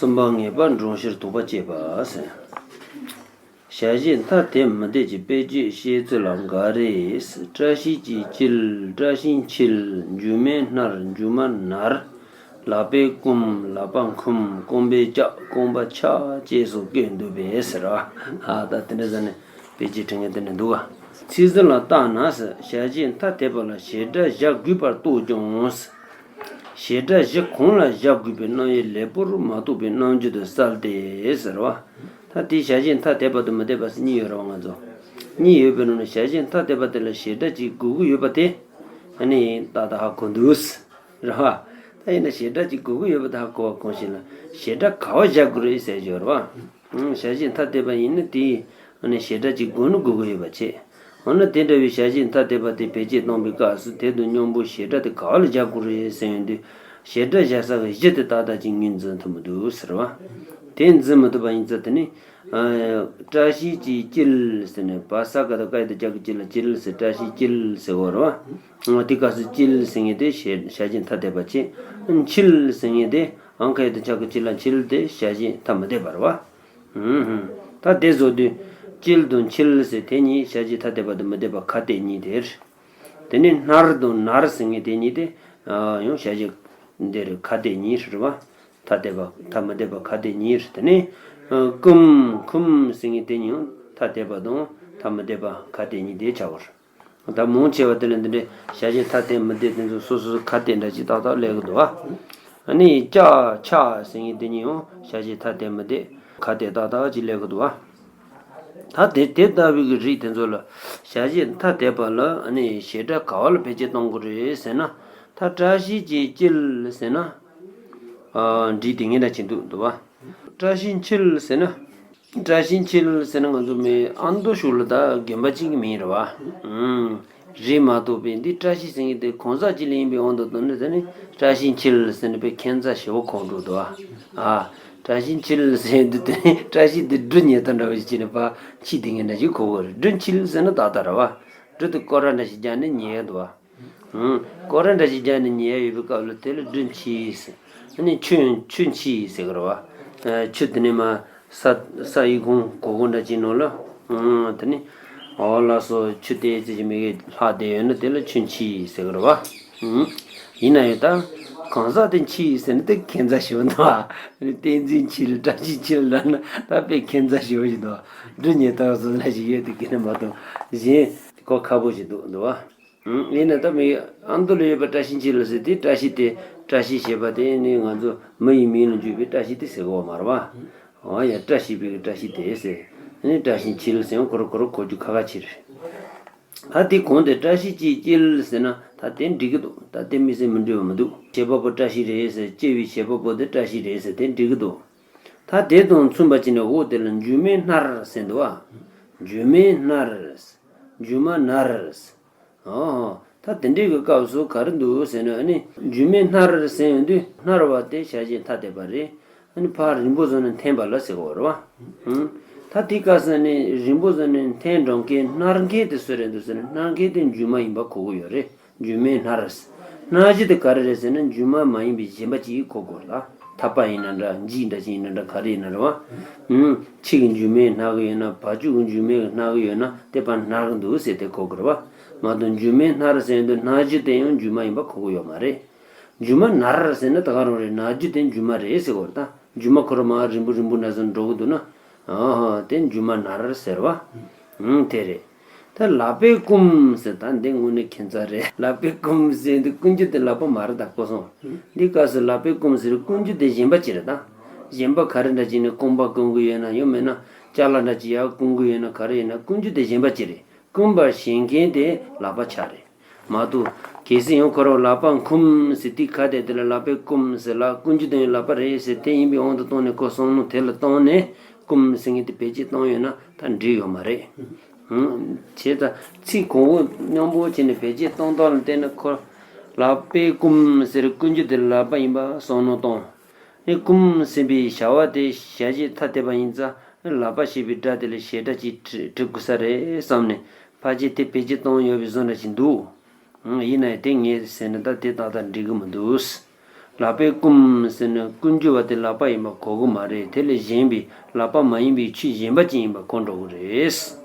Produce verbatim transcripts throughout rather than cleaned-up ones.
གསུམ་པ་ངེས་པ་འགྲོ་ཕྱིར་དོགས་པ་སྐྱེས་པ་ཟེར། བྱ་བྱེད་ཐ་དད་མི་དད་ཀྱི་དཔེ་བརྗོད་བཤད་ཚུལ་ལ་འགའ་རེས། བཀྲ་ཤིས་ཀྱིས་བསྐྱིལ། བཀྲ་ཤིས་འཁྱིལ། མཇུག་མས་སྣར། མཇུག་མ་ནར། ལག་པས་བསྐུམ། ལག་པ་འཁུམ། བསྐུམ་པས་བཀྱག། བསྐུམ་པ་ཆག་ཅེས་སོགས་བཀོད་འདུག་པས་ཟེར་བ། ཨ་ད་དེ་འདྲ་ཟེར་ནས་དཔེ་ཆའི་དྲི་ངན་དེ་འདྲ་འདུག་ག་ཚིག་ཟུར་ལ་བལྟས་ན་ཟེར། བྱ་བྱེད་ཐ་དད་པ་ལ་བྱེད་སྒྲ་བཞག་དགོས་པར་རྟོགས་ཀྱང་ཟེར། བྱེད་སྒྲ་བཞི་གོང་ལ་བཞག་དགོས་པའི་རྣམ་དབྱེ་ལེགས་པོར་མ་རྟོགས་པའི་རྣམ་འགྱུར་དུ་གསལ་ཏེ་ཟེར་བ། ད་དེ་བྱ་བྱེད་ཐ་དད་པ་དང་མི་དད་པ་ཟེར་གཉིས་ཡོད་རེད་བ། ང་ཚོ་གཉིས་ཡོད་པའི་ནང་ནས་བྱ་བྱེད་ཐ་དད་པ་དེ་ལ་བྱེད་སྒྲ་གཅིག་དགོས་ཀྱི་ཡོད་པ་དེ་ཨ་ནི་ཏག་ཏག་ཧ་གོ་འདུག་ཟེར་རེད་བ། ད་ཡིན་ན་བྱེད་སྒྲ་གཅིག་དགོས་ཀྱི་ཡོད་པ་དེ་ཧ་གོ་བ་གང་ཞིག་ལ་བྱེད་སྒྲ་ག་པར་བཞག་དགོས་རེད་ཟེར་གྱི་ཡོད་རེད་བ། བྱ་བྱེད་ཐ་དད་པ་ཡིན་ན་དེའི་ཨ་ནི་བྱེད་སྒྲ་གཅིག་དགོས་ན་དགོས་ཀྱི་ཡོད་པ་བྱས། འོ་ན་དེ་འདྲ་བའི་བྱ་བྱེད་ཐ་དད་པ་དེ་བེད་སྤྱོད་གཏོང་བའི་སྐབས་སུ་དེ་དང་མཉམ་པོ་བྱེད་སྒྲ་དེ་ག་པར་ལ་སྦྱར་དགོས་རེད་ཟེར་ཡོང་དུས། བྱེད་སྒྲ་སྦྱར་ས་གི་གཞི་དེ་ཏག་ཏག་ཅིག་ངོས་འཛིན་ཐུབ་མི་འདུག་ཟེར་བ། དེ་འཛིན་མི་ཐུབ་པ་ཡིན་ཙང་དེ་ནི། ཨ། བཀྲ་ཤིས་ཀྱིས་བསྐྱིལ་ཟེར་ནས་བ་ས་ག་ད་ཀ་ཡ་བཏགས་སྐྱ་གི་སྐྱི་ལ་བསྐྱིལ་ཟེར། བཀྲ་ཤིས་བསྐྱིལ་ཟེར་བ་རེད་བ། འོ་དེ་སྐབས་སུ་བསྐྱིལ་ཟེར་མཁན་དེ་བྱ་བྱ་བྱེད་ཐ་དད་པ་བྱས། འཁྱིལ་ཟེར་མཁན་དེ་ཨང་ཁ་ཡ་བཏགས་ཁྱ་གི་ཁྱི་ལ་འཁྱིལ་དེ་བྱ་བྱེད་ཐ་མི་དད་པ་རེད་བ། ཧུམ་ཧུམ། ད་དེ་བཟོ་དུས་བསྐྱིལ་དང་འཁྱིལ་ཟེར་དེ་གཉིས་བྱ་བྱེད་ཐ་དད་པ་དང་མི་དད་པ་ཁ་གཏད་གཉིས་དེ་རེད། དེ་ནས་སྣར་དང་ནར་ཟེར་མཁན་དེ་གཉིས་དེ་ཡང་བྱ་བྱེད་འདི་རེད། ཁ་གཏད་གཉིས་རེད་བ། ཐ་དད་པ་ཐ་མི་དད་པ་ཁ་གཏད་གཉིས་རེད། དེ་ནས་བསྐུམ་འཁུམ་ཟེར་མཁན་དེ་གཉིས་ཡང་ཐ་དད་པ་དང་ཐ་མི་དད་པ་ཁ་གཏད་གཉིས་དེ་ཆགས་པ་རེད། ད་མང་ཆེ་བ་དེ་ལ་འདི་འདྲའི་བྱ་བྱེད་ཐ་དད་མི་དད་དེ་ཚོ་སོ་སོ་སོ་ཁ་གཏད་འདྲ་ཅིག་ཏག་ཏག་སླེབས་ཀྱི་འདུག་བ། ཨ་ནི་སྐྱ་ཆ་ཟེར་མཁན་དེ་གཉིས་ཡང་བྱ་བྱེད་ཐ་དད་མི་དད་ཁ་གཏད་ཏག་ཏག་ཅིག་སླེབས་ཀྱི་འདུག་བ། ད་དེ་དེ་ལྟ་བུའི་གི་རིགས་དེ་ཚོ་ལ་བྱ་བྱེད་ཐ་དད་པ་ལ་ཨ་ནི་བྱེད་སྒྲ་ག་པ་ལ་བེད་སྤྱོད་གཏོང་དགོས་རེད་ཟེར་ན། ད་བཀྲ་ཤིས་ཀྱིས་བསྐྱིལ་ཟེར་ན། ཨ། འགྲིག་དེ་ངན་འདྲ་ཅིག་འདུག་འདུག་བ། བཀྲ་ཤིས་འཁྱིལ་ཟེར་ན། བཀྲ་ཤིས་འཁྱིལ་ཟེར་ན་ང་ཚོ་མི་ཨ་མདོ་ཕྱོགས་ལ་ད་དགོན་པ་གཅིག་གི་མིང་རེད་བ། ཨུམ། རེད་མ་གཏོགས་པའི་འདི་བཀྲ་ཤིས་ཟེར་མཁན་དེ་གང་ཟག་གཅིག་ལ་ཡིན་པའི་དབང་དུ་བཏང་ནས་ཟེར་ནས་བཀྲ་ཤིས་འཁྱིལ་ཟེར་ནས་དཔེ་ཁྱད་མཚར་ཞེ་པོ་གོ་འགྲོ་འདུག་བ། ཨ། བཀྲ་ཤིས་འཁྱིལ་ཟེར་འདི་དེ་ནས་བཀྲ་ཤིས་འདི་འབྲུ་ཉལ་ཐ་འདྲ་བ་ཞིག་བྱས་ནས་ཕར་འཁྱིལ་དེ་ངན་འདྲ་ཞིག་གོ་གི་རེད། འབྲུ་འཁྱིལ་ཟེར་ན་ཏག་ཏག་རེད་བ། འབྲུ་དེ་སྐོར་ར་འདྲ་ཞིག་རྒྱག་ནས་ཉལ་འདུག་བ། ཧུམ། སྐོར་ར་འདྲ་ཞིག་རྒྱག་ནས་ཉལ་ཡོད་པའི་སྐབས་ལ་དེ་ལ་འབྲུ་འཁྱིལ་ཟེར། ཨ་ནི་ཆུ་ཆུ་འཁྱིལ་ཟེར་གི་རེད་བ། ཨ། ཆུ་དེ་ནས་མར་ས་ས་ཡི་གུང་གོ་གུང་འདྲ་ཅིག་ནང་ལ། ཧུམ། དེ་ནི་འོ་ལགས་སོ་ཆུ་དེ་ཙི་ཅིག་མི་གི་ལྷག་བསྡད་ཡོད་ན་དེ་ལ་ཆུ་འཁྱིལ་ཟེར་གི་རེད་བ། ཧུམ། ཡིན་ན་ཡང་ད་གང་ཟག་དེ་འཁྱིལ་ཟེར་ན་དེ་ཁྱད་མཚར་ཞིག་འདུག་བ། བསྟན་འཛིན་འཁྱིལ། བཀྲ་ཤིས་འཁྱིལ་ལབ་ན་ད་དཔེ་ཁྱད་མཚར་ཞིག་འདུག་འབྲུ་ཉལ་ཐ་བཟོ་འདྲ་ཞིག་ཡོད་དེ་གི་ན་མ་གཏོགས་གཞན་གོ་ཁག་པོ་ཞིག་འདུག་འདུག་བ། ཡིན་ན་ད་མི་ཨ་མདོ་ལ་ཡོད་པ་བཀྲ་ཤིས་འཁྱིལ་ཟེར་དེ་བཀྲ་ཤིས་དེ་བཀྲ་ཤིས་ཞེས་པ་དེ་ནི་ང་ཚོ་མི་ཡི་མིང་ལ་འཇུག་པའི་བཀྲ་ཤིས་དེ་ཟེར་གོ་མ་རེད་བ། འོ་ཡ་བཀྲ་ཤིས་པའི་བཀྲ་ཤིས་དེ་ཟེར། ནི་བཀྲ་ཤིས་འཁྱིལ་ཟེར་ཡང་ཁོ་ར་ཁོ་ར་གོ་རྒྱུ་ཁག་ཁག་ཅིག་རེད། ད་དེ་གོང་དེ་བཀྲ་ཤིས་ཀྱིས་བསྐྱིལ་ཟེར་ན་ད་དེ་འགྲིག་གི་འདུག་ད་དེ་མི་ཟེར་མི་འགྲིག་པ་མི་འདུག་བྱེད་པ་པོ་བཀྲ་ཤིས་རེད་ཟེར། སྐྱེ་བའི་བྱེད་པ་པོ་དེ་བཀྲ་ཤིས་རེད་ཟེར་དེ་འགྲིག་གི་འདུག་ད་དེ་དང་མཚུངས་པ་ཅིག་ནས་འོ་དེ་ལ་མཇུག་མས་སྣར་ཟེར་འདུག་བ། མཇུག་མས་སྣར། མཇུག་མ་ནར། ཨོ། ད་དེ་འདྲའི་གི་སྐབས་སུ་ག་རེ་འདུག་ཟེར་ན་ཨ་ནི་མཇུག་མས་སྣར་ཟེར་ཡོང་དུས་སྣར་བ་དེ་བྱ་བྱེད་ཐ་དད་པ་རེད། ཨ་ནི་ཕར་རིང་པོ་བཟོ་ནས་འཐེན་པ་ལ་ཟེར་གོ་རེད་བ། ཧུམ། ད་དེའི་སྐབས་སུ་ནི་རིང་པོ་བཟོ་ནས་འཐེན་འགྲོ་མཁན་སྣར་མཁན་དེ་སུ་རེད་འདུག་ཟེར་ན་སྣར་མཁན་དེ་མཇུག་མ་ཡིན་པ་གོ་གི་ཡོད་རེད། མཇུག་མས་སྣར། སྣར་གཞི་དེ་ག་རེ་རེད་ཟེར་ན་མཇུག་མ་མ་ཡིན་པའི་གཞན་པ་ཅིག་གོ་དགོས་རེད་ད། ཐག་པ་ཡིན་ན་འདྲ་འཇིག་འདྲ་ཅིག་ཡིན་ན་འདྲ་ག་རེ་ཡིན་ན་རེད་བ། ཨུམ། ཁྱི་གི་མཇུག་མས་སྣར་གི་ཡོད་ན་བ་ཕྱུགས་ཀྱི་མཇུག་མས་སྣར་གི་ཡོད་ན་དེ་ཕར་སྣར་གི་འདུག་ཟེར་དེ་གོ་དགོས་རེད་བ། མ་གཏོགས་མཇུག་མས་སྣར་ཟེར་དུས་སྣར་གཞི་དེ་ཡང་མཇུག་མ་ཡིན་པ་གོ་གི་ཡོད་མ་རེད། མཇུག་མ་ནར་ཟེར་ན་ད་ག་རང་རེད། ནར་རྒྱུ་དེ་མཇུག་མ་རེད་ཟེར་གོ་རེད་ད། མཇུག་མ་ཁོ་རང་མར་རིང་པོ་རིང་པོ་འདྲ་ཟེར་འགྲོ་གི་འདུག་ན། ཨ་ཧ། དེ་མཇུག་མ་ནར་ཟེར་བ། ཨང་། དེ་རེད། ད་ལག་པས་བསྐུམ་ཟེར། ད་འདི་དངོས་གནས་ཁྱད་མཚར་རེད། ལག་པས་བསྐུམ་ཟེར་འདི་བསྐུམ་རྒྱུ་དེ་ལག་པ་མ་རེད་ད་གོ་སོང་། འདི་སྐབས་སུ་ལག་པས་བསྐུམ་ཟེར་བསྐུམ་རྒྱུ་དེ་གཞན་པ་ཅིག་རེད་ད། གཞན་པ་ག་རེ་འདྲ་ཅིག་ནས་རྐང་པ་བསྐུམ་གི་ཡོད་ན་ཡང་མིན་ན་ཅ་ལག་འདྲ་ཅིག་ཡར་བསྐུམ་གི་ཡོད་ན་ག་རེ་ཡིན་ན་བསྐུམ་རྒྱུ་དེ་གཞན་པ་ཅིག་རེད། བསྐུམ་པར་བྱེད་མཁན་དེ་ལག་པ་ཆགས་རེད། མ་གཏོགས་གལ་སྲིད་ཡང་ཁོ་རང་ལག་པ་འཁུམ་ཟེར་དུས་ཁ་དེ་དེ་ལ་ལག་པས་བསྐུམ་ཟེར་ལ་བསྐུམ་རྒྱུ་དེ་ཡང་ལག་པ་རེད་ཟེར་དེ་ཡིན་པའི་དབང་དུ་བཏང་ནས་ཁོ་བསམ་མནོ་དེ་ལ་བཏང་ནས་བསྐུམ་ཟེར་མཁན་དེ་བེད་སྤྱོད་བཏང་ཡོད་ན་ད་འགྲིག་ཡོད་མ་རེད། ཧུམ། བྱས་ཙང་ཚིག་གོང་འོག་མཉམ་པོ་བྱས་ནས་བེད་སྤྱོད་བཏང་སྟངས་ལ་བལྟས་ན་ཁོ་ལག་པས་བསྐུམ་ཟེར་བསྐུམ་རྒྱུ་དེ་ལ་ལག་པ་ཡིན་པ་བསམ་མནོ་བཏང་། ཨེ་བསྐུམ་ཟེར་བའི་བྱ་བ་དེ་བྱ་བྱེད་ཐ་དད་པ་ཡིན་ཙང་ལག་པ་ཞེས་པའི་སྒྲ་དེ་ལ་བྱེད་སྒྲ་ཅིག་གྲུབ་དགོས་ས་རེད་བསམ་ནས་ཕལ་ཆེར་དེ་བེད་སྤྱོད་བཏང་ཡོད་པའི་བཟོ་འདྲ་ཞིག་འདུག་ཡིན་ན་ཡང་དེ་ངས་ཟེར་ན་ད་དེ་ཏག་ཏག་འགྲིག་གི་མི་འདུག་ལག་པས་བསྐུམ་ཟེར་ན་བསྐུམ་རྒྱུ་བ་དེ་ལག་པ་ཡིན་པ་གོ་གི་མ་རེད། དེ་ལས་གཞན་པའི་ལག་པ་མ་ཡིན་པའི་ཆོས་གཞན་པ་ཅིག་ཡིན་པ་གོ་འགྲོ་གི་རེད།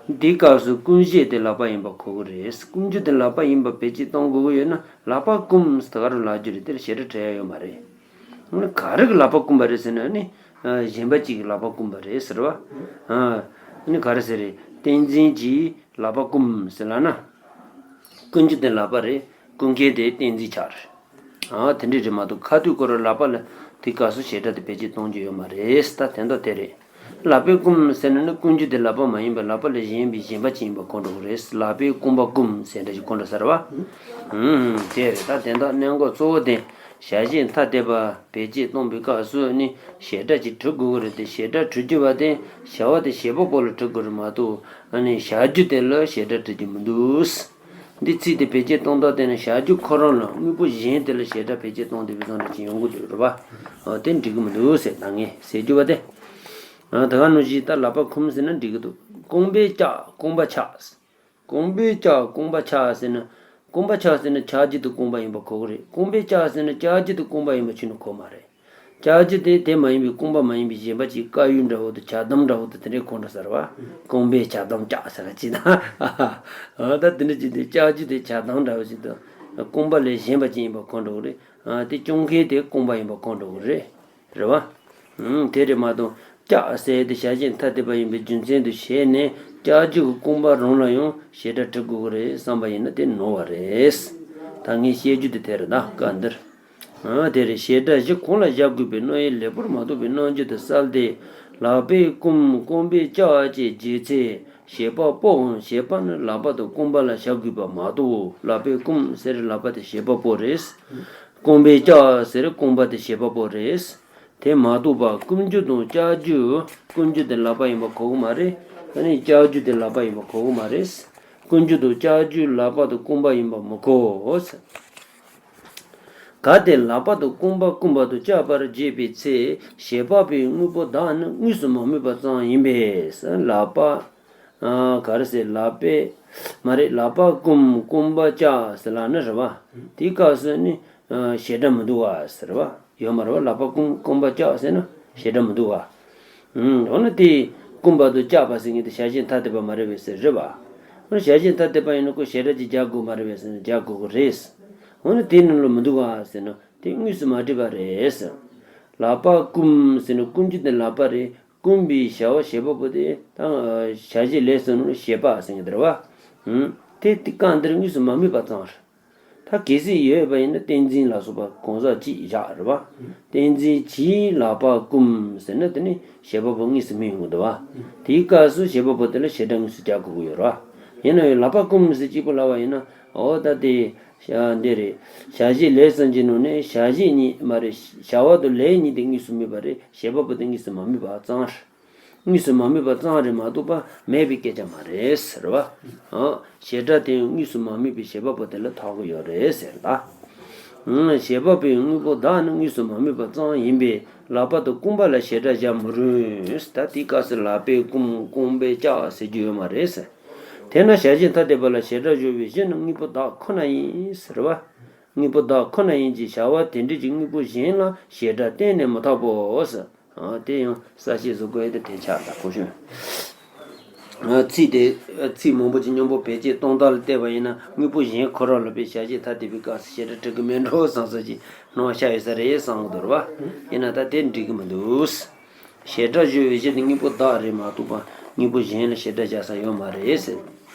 འདིའི་སྐབས་སུ་བསྐུམ་བྱེད་དེ་ལག་པ་ཡིན་པ་གོ་གི་རེད། བསྐུམ་རྒྱུ་དེ་ལག་པ་ཡིན་པ་བེད་སྤྱོད་གཏོང་དགོས་ཀྱི་ཡོད་ན་ལག་པ་བསྐུམ་ཟེར་ག་རུ་ལབ་རྒྱུ་རེད། དེར་ཞེ་དྲག་བྲལ་ཡ་ཡོད་མ་རེད། ག་རེ་གི་ལག་པ་བསྐུམ་པ་རེད་ཟེར་ན་ནི། གཞན་པ་གཅིག་གི་ལག་པ་བསྐུམ་པ་རེད་ཟེར་བ། ཨ་ནི་ག་རེ་ཟེར་རེད། བསྟན་འཛིན་གྱིས་ལག་པ་བསྐུམ་ཟེར་ལབ་ན། བསྐུམ་རྒྱུ་དེ་ལག་པ་རེད། བསྐུམ་མཁན་དེ་བསྟན་འཛིན་ཆགས་རེད། ཨ་དེ་འདྲས་རེད་མ་གཏོགས་ཁ་ཐུག་ཁོ་རང་ལག་པ་ལ་དེ་སྐབས་སུ་ཞེ་དྲག་དེ་བེད་སྤྱོད་གཏོང་རྒྱུ་ཡོད་མ་རེད། ད་དེ་འདྲ་དེ་རེད། ལག་པས་བསྐུམ་ཟེར་ན་ནི་བསྐུམ་རྒྱུ་དེ་ལག་པ་མ་ཡིན་པར་ལག་པ་ལས་གཞན་པའི་གཞན་པ་ཅིག་ཡིན་པ་གོ་འགྲོ་གི་རེད། ལག་པས་བསྐུམ་པ་བསྐུམ་ཟེར་འདྲ་ཞིག་གོ་འགྲོ་ས་རེད་བ། ཨུམ་དེ་རེད། ད་དེ་འདྲ་གནད་འགག་གཙོ་བོ་དེ། བྱ་བྱེད་ཐ་དད་པ་བེད་སྤྱོད་གཏོང་བའི་སྐབས་སུ་ནི་བྱེད་སྒྲ་ཅིག་གྲུབ་དགོས་ཀྱི་རེད་དེ། བྱེད་སྒྲ་གྲུབ་རྒྱུ་བ་དེ་བྱ་བ་དེ་བྱེད་པ་པོ་ལ་གྲུབ་དགོས་རེད་མ་གཏོགས་ཨ་ནི་བྱ་རྒྱུ་དེ་ལ་བྱེད་སྒྲ་གྲུབ་རྒྱུ་མི་འདུག་འདི་ཚིག་དེ་བེད་སྤྱོད་གཏོང་སྟངས་དེ་ནི་བྱ་རྒྱུ་ཁོ་རང་ལ་དངོས་པོ་གཞན་དེ་ལ་བྱེད་སྒྲ་བེད་སྤྱོད་གཏོང་བསྡད་པའི་བཟོ་འདྲ་ཅིག་ཡོང་གི་འདུག་རེད་པ། ཨ་དེ་འགྲིག་གི་མི་འདུག་ཟེར་ད་ངས་ཟེར་རྒྱུ་བ་དེ། ཨ་ད་ག་ནང་བཞིན་ད་ལག་པ་བསྐུམ་ཟེར་ན་འགྲིག་གི་འདུག་རྐང་པས་བཀྱག་རྐང་པ་ཆག་རྐང་པས་བཀྱག་རྐང་པ་ཆག་ཟེར་ན། རྐང་པ་ཆག་ཟེར་ན་ཆག་རྒྱུ་དེ་རྐང་པ་ཡིན་པ་གོ་གི་རེད། རྐང་པས་བཀྱག་ཟེར་ན་བཀྱག་རྒྱུ་དེ་རྐང་པ་ཡིན་པ་ཁྱོན་ནས་གོ་མ་རེད། བཀྱག་རྒྱུ་དེ་དེ་མ་ཡིན་པའི་རྐང་པ་མ་ཡིན་པའི་གཞན་པ་ཅིག་དཀར་ཡོལ་འདྲ་བོ་དང་ཇ་དམ་འདྲ་བོ་དང་དེ་འདྲའི་གོ་འགྲོ་ས་རེད་བ། རྐང་པས་ཇ་དམ་བཀྱག་ཟེར་བ་ཅིག་དང་། ཨ་ད་དེ་འདྲ་ཅིག་དེ་བཀྱག་རྒྱུ་དེ་ཇ་དམ་འདྲ་བོ་ཞིག་དང་རྐང་པ་ལས་གཞན་པ་ཅིག་ཡིན་པ་གོ་འགྲོ་གི་རེད། ཨ་དེ་རྐྱོང་མཁན་དེ་རྐང་པ་ཡིན་པ་གོ་འགྲོ་གི་རེད། རེད་བ། ཨུམ་དེ་རེད་མ་གཏོགས་བཀྱག་ཟེར་དེ་བྱ་བྱེད་ཐ་དད་པ་ཡིན་པའི་རྒྱུ་མཚན་དུ་བྱས་ནས་བཀྱག་རྒྱུ་གི་རྐང་པ་རང་ལ་ཡང་བྱེད་སྒྲ་གྲུབ་དགོས་ཀྱི་རེད་བསམ་པ་ཡིན་ན་དེ་ནོར་བ་རེད། ད་ངས་བཤད་རྒྱུ་དེ་དེ་རེད་ད་སྐབས་འདིར། ཨ་དེ་རེད། བྱེད་སྒྲ་བཞི་གང་ལ་བཞག་དགོས་པའི་རྣམ་དབྱེ་ལེགས་པོར་མ་རྟོགས་པའི་རྣམ་འགྱུར་དུ་གསལ་ཏེ། ལག་པས་བསྐུམ་རྐང་པས་བཀྱག་ཅེས་བརྗོད་ཚེ་བྱེད་པ་པོའམ་བྱེད་པ་ནི་ལག་པ་དང་རྐང་པ་ལ་བཞག་དགོས་པ་མ་གཏོགས། ལག་པས་བསྐུམ་ཟེར་ལག་པ་དེ་བྱེད་པ་པོ་རེད། རྐང་པས་བཀྱག་ཟེར་རྐང་པ་དེ་བྱེད་པ་པོ་རེད། དེ་མ་གཏོགས་པ་བསྐུམ་རྒྱུ་དང་བཀྱག་རྒྱུ། བསྐུམ་རྒྱུ་དེ་ལག་པ་ཡིན་པ་གོ་གི་མ་རེད། ཨ་ནི་བཀྱག་རྒྱུ་དེ་ལག་པ་ཡིན་པ་གོ་གི་མ་རེད། བསྐུམ་རྒྱུ་དང་བཀྱག་རྒྱུ་ལག་པ་དང་རྐང་པ་ཡིན་པ་མི་གོ། གལ་ཏེ་ལག་པ་དང་རྐང་པ་བསྐུམ་པ་དང་བཀྱག་པར་བརྗོད་པའི་ཚེ་བྱེད་པ་པོའི་དངོས་པོ་བདག་ནི་དངོས་སུ་མ་སྨོས་པ་ཙམ་ཡིན་པས་ལག་པ། ཨ་ག་རེ་ཟེར། ལག་པས་མ་རེད། ལག་པ་བསྐུམ་རྐང་པ་བཀྱག་ཟེར་ལབ་ན་རེད་བ། དེའི་སྐབས་སུ་ནི་ཨ་བྱེད་སྒྲ་མི་འདུག་བ་ཟེར་བ་ཡོད་མ་རེད་བ། ལག་པ་བསྐུམ་རྐང་པ་བཀྱག་ཟེར་ན་བྱེད་སྒྲ་མི་འདུག་བ། ཨུམ་འོ་ན་དེ་བསྐུམ་པ་དང་བཀྱག་པ་ཟེར་མཁན་དེ་བྱ་བྱེད་ཐ་དད་པ་མ་རེད་པས་ཟེར་རེད་བ། འོ་ན་བྱ་བྱེད་ཐ་དད་པ་ཡིན་ན་ཁོ་བྱེད་སྒྲ་ཅིག་རྒྱག་དགོས་མ་རེད་པས་ཟེར་ན་རྒྱག་དགོས་ཀྱི་རེད། འོ་ན་དེ་ནང་ལ་མི་འདུག་བ་ཟེར་ན་དེ་དངོས་སུ་མ་གྲུབ་པ་རེད་ཟེར། ལག་པ་བསྐུམ་ཟེར་ན་བསྐུམ་རྒྱུ་དེ་ལག་པ་རེད། བསྐུམ་པའི་བྱ་བ་བྱེད་པ་པོ་དེ་ད་བྱ་བྱེད་ལས་སུ་ནི་བྱེད་པ་ཟེར་གྱི་འདུག་བ། ཨུམ། དེ་དེ་སྐབས་འདིར་དངོས་སུ་མ་སྨོས་པ་ཙམ་རེད། ད་གལ་སྲིད་ཡོད་པ་ཡིན་ན་བསྟན་འཛིན་ལ་སོགས་པ་གང་ཟག་གཅིག་བཞག་རེད་བ། བསྟན་འཛིན་གྱིས་ལག་པ་བསྐུམ་ཟེར་ན་དེ་ནི་བྱེད་པ་པོ་དངོས་སུ་སྨོས་ཡོང་གི་འདུག་བ། དེའི་སྐབས་སུ་བྱེད་པ་པོ་དེ་ལ་བྱེད་སྒྲ་དངོས་སུ་རྒྱག་དགོས་ཀྱི་ཡོད་རེད་བ། ཡིན་ན་ཡང་ལག་པ་བསྐུམ་ཟེར་གཅིག་པུ་ལབ་པ་ཡིན་ན་འོ་ད་དེ། བྱ་འདི་རེད། བྱ་བྱེད་ལས་གསུམ་གྱི་ནང་ནས་བྱ་བྱེད་གཉིས་མ་རེད། བྱ་བ་དང་ལས་གཉིས་དེ་དངོས་སུ་སྨོས་པ་རེད། བྱེད་པ་པོ་དེ་དངོས་སུ་མ་སྨོས་པ་ཙམ་རེད། དངོས་སུ་མ་སྨོས་པ་ཙམ་རེད་མ་གཏོགས་པ་མེད་པའི་སྐད་ཆ་མ་རེད་ཟེར་བ། ཨང་། བྱེད་སྒྲ་དེ་དངོས་སུ་མ་སྨོས་པའི་བྱེད་པ་པོ་དེ་ལ་ཐོགས་ཀྱི་ཡོད་རེད་ཟེར་ད། ཨང་། བྱེད་པ་པོའི་དངོས་པོ་བདག་ནི་དངོས་སུ་མ་སྨོས་པ་ཙམ་ཡིན་པས་ལག་པ་དང་རྐང་པ་ལ་བྱེད་སྒྲ་བཞག་མི་རུང་། ད་དེའི་སྐབས་སུ་ལག་པས་བསྐུམ་རྐང་པས་བཀྱག་ཟེར་རྒྱུ་ཡོད་མ་རེད་ཟེར། དེས་ན་བྱ་བྱེད་ཐ་དད་པ་ལ་བྱེད་སྒྲ་སྦྱོར་བའི་གཞི་ནི་དངོས་པོ་བདག་ཁོ་ན་ཡིན་ཟེར་བ། དངོས་པོ་བདག་ཁོ་ན་ཡིན་གྱི་བྱ་བ་དེ་འདྲ་གྱི་དངོས་པོ་གཞན་ལ་བྱེད་སྒྲ་གཏན་ནས་མི་ཐོགས་པོ་ཟེར། ཨ་དེ་ཡང་གསལ་བཤད་བཟོ་དགོས་ཡ་དེ་དེ་ཆགས་ད་གོ་ཤོད། ཨ་ཚིག་དེ་ཚིག་མང་པོ་ཅིག་མཉམ་པོ་བེད་སྤྱོད་གཏོང་སྟངས་ལ་བལྟས་པ་ཡིན་ན་དངོས་པོ་གཞན་ཁོ་རང་ལ་བྱ་བྱེད་ཐ་དད་པའི་སྐབས་སུ་བྱེད་སྒྲ་གྲུབ་ཀྱི་མེད་འགྲོ་བསམ་བསམ་གྱི་སྣང་བ་ཤར་ཡོད་ས་རེད་བསམ་གྱི་འདུག་རེད་བ། ཡིན་ན་ད་དེ་འགྲིག་གི་མི་འདུག་བྱེད་སྒྲ་སྦྱོར་བའི་གཞི་དེ་དངོས་པོ་བདག་རེད་མ་གཏོགས་པ་དངོས་པོ་གཞན་ལ་བྱེད་སྒྲ་བྱ་ས་ཡོད་མ་རེད་ཟེར།